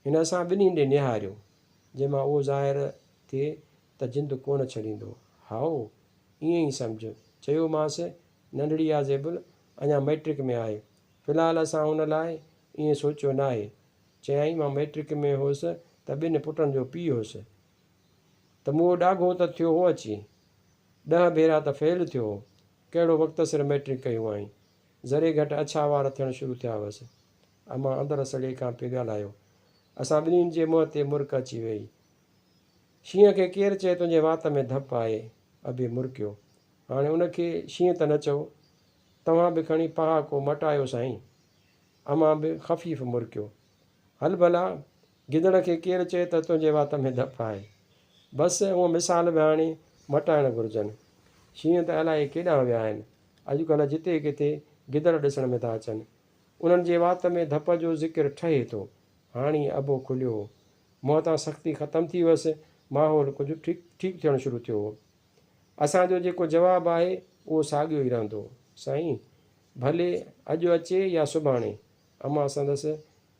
هن اسان ٻنهي ڏي نهاريو، جنهن مان اهو ظاهر ٿئي ته جند ڪونه ڇڏيندو. هائو، ائين ئي سمجهه. چيومانس، ننڍڙي آ زيبل، اڃا مئٽرڪ ۾ آهي. في الحال اسان ان لاء ائين سوچيو ناهي. چيائين، مان مئٽرڪ ۾ هوس ته ٻن پٽن جو پيء هوس. ته مون ڏاگهو ته ٿيو هو اچي. ڏهه ڀيرا ته فيل ٿيو هو. ڪهڙو وقت سر مئٽرڪ ڪئي هئائين. ذري گهٽ اڇا وار ٿيڻ شروع ٿيا هئس. امان اندر سڙي کان پئي ڳالهايو. اسان ٻنهين جي منهن تي مرڪ اچي ويئي. شينهن کي ڪير چئي تنهنجي وات ۾ ڌپ آهي؟ ابي مرڪيو. هاڻي ان کي شينهن ته نه چئو. توهان به کڻي پهاڪو مٽايو سائين. امان به خفيف مرڪيو. هل ڀلا، گدڙ کي ڪير چئي ته تنهنجي وات ۾ ڌپ آهي. بس هونء مثال به هاڻي مٽائڻ گهرجن. شينهن ته الائي ڪيڏانهن ويا آهن. اڄڪلهه جتي ڪٿي گدڙ ڏسڻ ۾ ٿا اچن. انهن جي وات ۾ ڌپ جو ذڪر ٺهي ٿو. هاڻي ابو کليو هو. منهن تان سختي ختم ٿي ويس. ماحول ڪجهه ٺيڪ ٿيڻ شروع ٿيو هو. اسان جو جيڪو جواب آهي، اهو ساڳيو ئي رهندو. سائين، ڀلي اڄ اچي يا سڀاڻي. امان سندس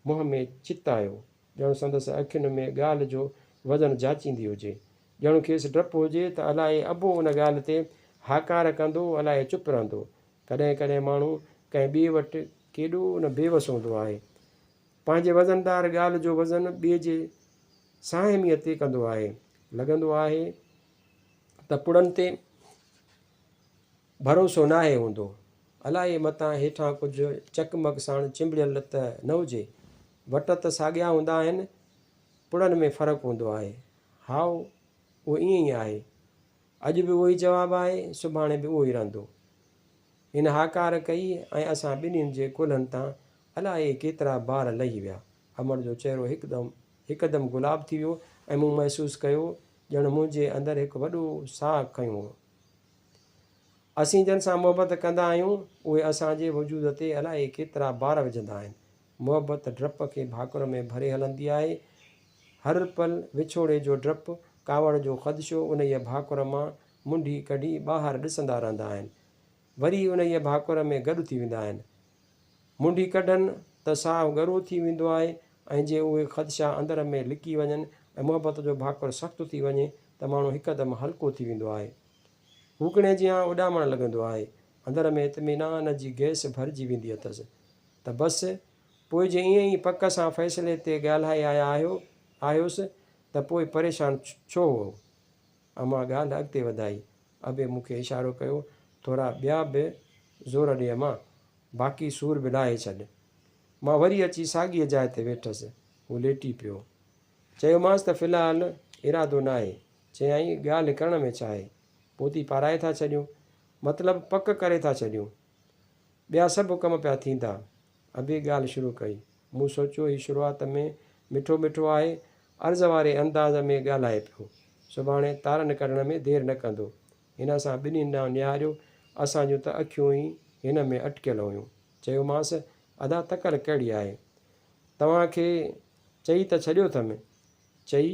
منهن ۾ چت آيو، ڄڻ سندس اکين ۾ ڳالهه جو وزن جاچيندي هجي. ڄڻ کيس ڊپ هجي ته الائي ابو ان ڳالهه تي هاڪار ڪندو، الائي چپ رهندو. ڪڏهن ڪڏهن ماڻهو ڪنهن ٻئي وٽ ڪيڏو نه بيوس هوندو آهي. پنهنجي وزندار ڳالهه جو وزن ٻئي جي ساهميء تي ڪندو آهي. لڳندو آهي ته پڙن تي ڀروسو ناهي هوندو. الائي متان هيٺان ڪجهه چقمق ساڻ چنبڙيل ته نه هجي. وٽ ته ساڳيا هوندا آهن، پڙن ۾ فرق هوندو آهي. هائو، اهو ائين ئي آهي. اڄ به اهو ئي جواب آهي، سڀاڻي به اهو ئي رهندو. هن هاڪار ڪئي ۽ اسان ٻنهين جي ڪلهن تان الائي ڪيترا بار لهي ويا. امڙ جو چهرو هڪدم هڪدم گلاب ٿي ويو ۽ مون محسوس ڪيو ڄڻ منهنجي اندر هڪ وڏو ساهه کنيو هو. اسين جن سان محبت ڪندا آهيون، اهي اسان جي وجود تي الائي ڪيترا بار وجهندا آهن. محبت ڊپ کي ڀاڪر ۾ ڀري هلندي آهي. هر پل وڇوڙي جو ڊپ، ڪاوڙ جو خدشو انهيء ڀاڪر مان منڍي ڪڍي ٻاهر ڏسندا رهندا آهن. وري انهيء ڀاڪر ۾ گڏ ٿي ويندا آهن. منڍي ڪڍن ته ساهه ڳرو ٿي ويندو آهي ۽ جي اهي خدشا اندر ۾ لڪي وڃن ۽ محبت جو ڀاڪر سخت ٿي وڃي ته ماڻهو هڪدم هلڪو ٿي ويندو آهي. هوڪڻي جيان اڏامڻ لڳندو آهي. اندر ۾ اطمينان جي گئس ڀرجي ويندي اٿس ته بس پوء جي ائين ئي پڪ سان فيصلي تي ڳالهائي آيا آهيو آهيوس ته پوء پريشان ڇو هئو؟ امان ڳالهه اڳتي وڌائي. ابي مون کي اشارو ڪيو، ٿورا ٻيا به زور ڏي امان، باقي سور به لاهي ڇڏ. مان وري اچي ساڳيء جاء تي ويٺس. هو ليٽي پيو. چيومانس ته في الحال ارادو ناهي. چيائين، ڳالهه ڪرڻ ۾ ڇا آهي؟ پوتي پارائي ٿا ڇڏيون. مطلب پڪ ڪري ٿا ڇڏيون. ٻيا سڀ ڪم پيا ٿيندا. ابي ڳالهه شروع ڪئي. مون سوچيو هي شروعات ۾ مٺو مٺو آهي، عرض واري انداز ۾ ڳالهائي پيو. سڀاڻي تارن ڪڍڻ ۾ دير نه ڪندو. هن اسان ٻنهين ڏانهن نهاريو. اسان جون ته اکيون ئي هن ۾ اٽڪيل هيون. چيومانس، ادا تڪڙ ڪهڙي آهي؟ توهان کي چئي ته ڇڏيو اٿم. چئي،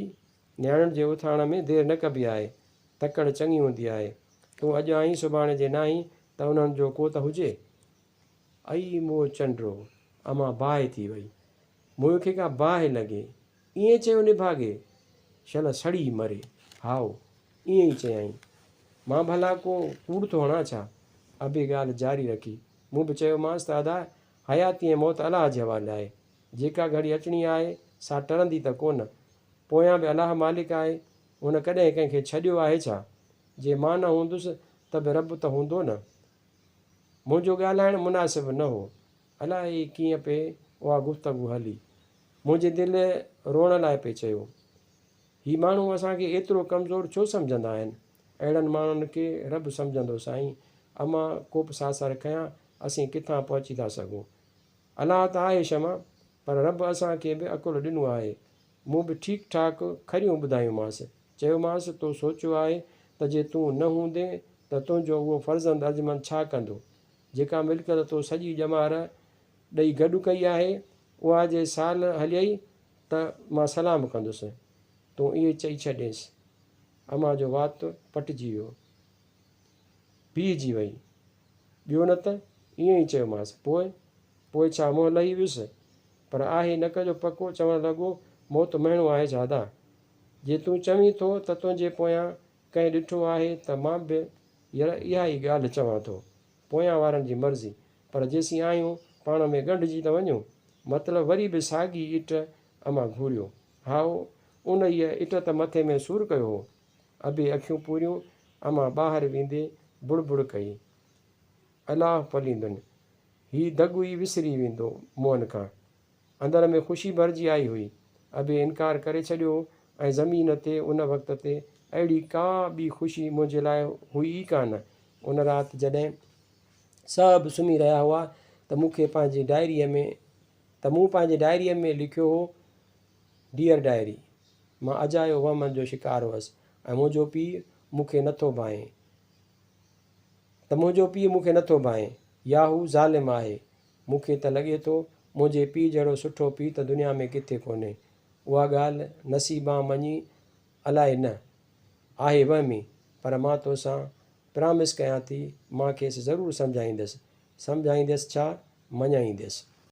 نياڻين جي اٿارڻ ۾ دير نه ڪبي آهي. تڪڙ چڱي هوندي آهي. تون اڄ آهين سڀاڻي جي ناهين ته انهن جو ڪو ته هجي. ائي موء چنڊو، امان باهه ٿي وئي. موء کي ڪا باهه لڳي. ائين چيو نڀاڳي، شل سڙي مري. هائو، ائين ئي چيائين. مان ڀلا ڪو ڪوڙ ٿو هڻان ڇا؟ ابي ڳالهه جاري رکي. مون به چيومانس ته ادا، حياتي ۽ موت الله جي حوالي آهي. جيڪا گهڙي اچڻي آهي، سا ٽرندي ته ڪونه. پويان به الله مالڪ آهي. هن ڪڏهن ڪنهن کي ڇڏيو آهي ڇا؟ جي مان نه هوندس ته به رب ته هوندو نه. منهنجو ڳالهائڻ مناسب نه هو. الائي ڪيئن پئي اها گفتگو هلي. منهنجي دل روئڻ لاء پئي چيو. هي ماڻهو اسان کي ايترو ڪمزور ڇو سمجهندا آهن؟ اهڙن ماڻهن کي رب سمجهندو سائين. امان ڪوپ ساسر کنيا اسين ڪٿان پهچي ٿا سگهون. الله ته آهي شمع، پر رب اسان کي به عقل ڏنو آهي. مون به ٺيڪ ٺاڪ کريون ٻڌايونمانس. چيومانس، تو سوچيو آهي ته جي تون نه هوندين ته تنهنجو اهو فرزند ارجمند ڇا ڪندو؟ جيڪا ملڪيت تو سڄي ڄمار ڏئي گڏ ڪئي آهي، اها جي سال هليئي ته مان سلام ڪندس. تون ائين چئي ڇڏينس. امان جو وات پٽجي ويو. بيهجي وئي. ٻيو نه ته ائين ئي چيومانس. پوء؟ پوء ڇا منهن لهي ويس. پر آهي نڪ جو پڪو چوڻ لڳو، موت مهڻو آهي زادا. جي تون چوين ٿو ته تنهنجي پويان ڪنهن ڏٺو آهي ته مان به ير اها ئي ڳالهه چوان ٿو. پويان وارن جي مرضي. پر جيسين آهيون پاڻ ۾ ڳنڍجي ته وڃون. مطلب وري به ساڳي it امان گهوريو. هائو، انهيء it ته مٿي ۾ سور ڪيو هو. ابي اکيون پوريون، امان ٻاهر ويندي بڙ بڙ ڪئي. الله پليندن. هي دڳ ئي وسري ويندو مؤن کان. اندر ۾ خوشي ڀرجي آئي هئي. ابي انڪار ڪري ڇڏيو هو ۽ زمين تي ان وقت تي اهڙي ڪا ٻي خوشي منهنجي لاء هئي ئي ڪانه. ان رات جڏهن سڀ سمهي رهيا هئا ته مون کي پنهنجي ڊائريء ۾ ته مون پنهنجي ڊائريء ۾ لکيو هو، ڊيئر ڊائري! مان اجايو وهمن جو شڪار هئس ۽ منهنجو پيء مون کي نٿو ڀانئي. ته منهنجو پيء مون کي نٿو ڀانئي يا هو ظالم آهي. مون کي ته لڳي ٿو منهنجي پيء جهڙو سٺو پيء ته دنيا ۾ ڪٿي ڪونهي. اها ڳالهه نصيبان مڃي الائي نه. آهي وهمي، پر مان توسان پرامس ڪيان ٿي مان کيس ضرور سمجهائيندس. سمجهائيندس ڇا، مڃائيندس.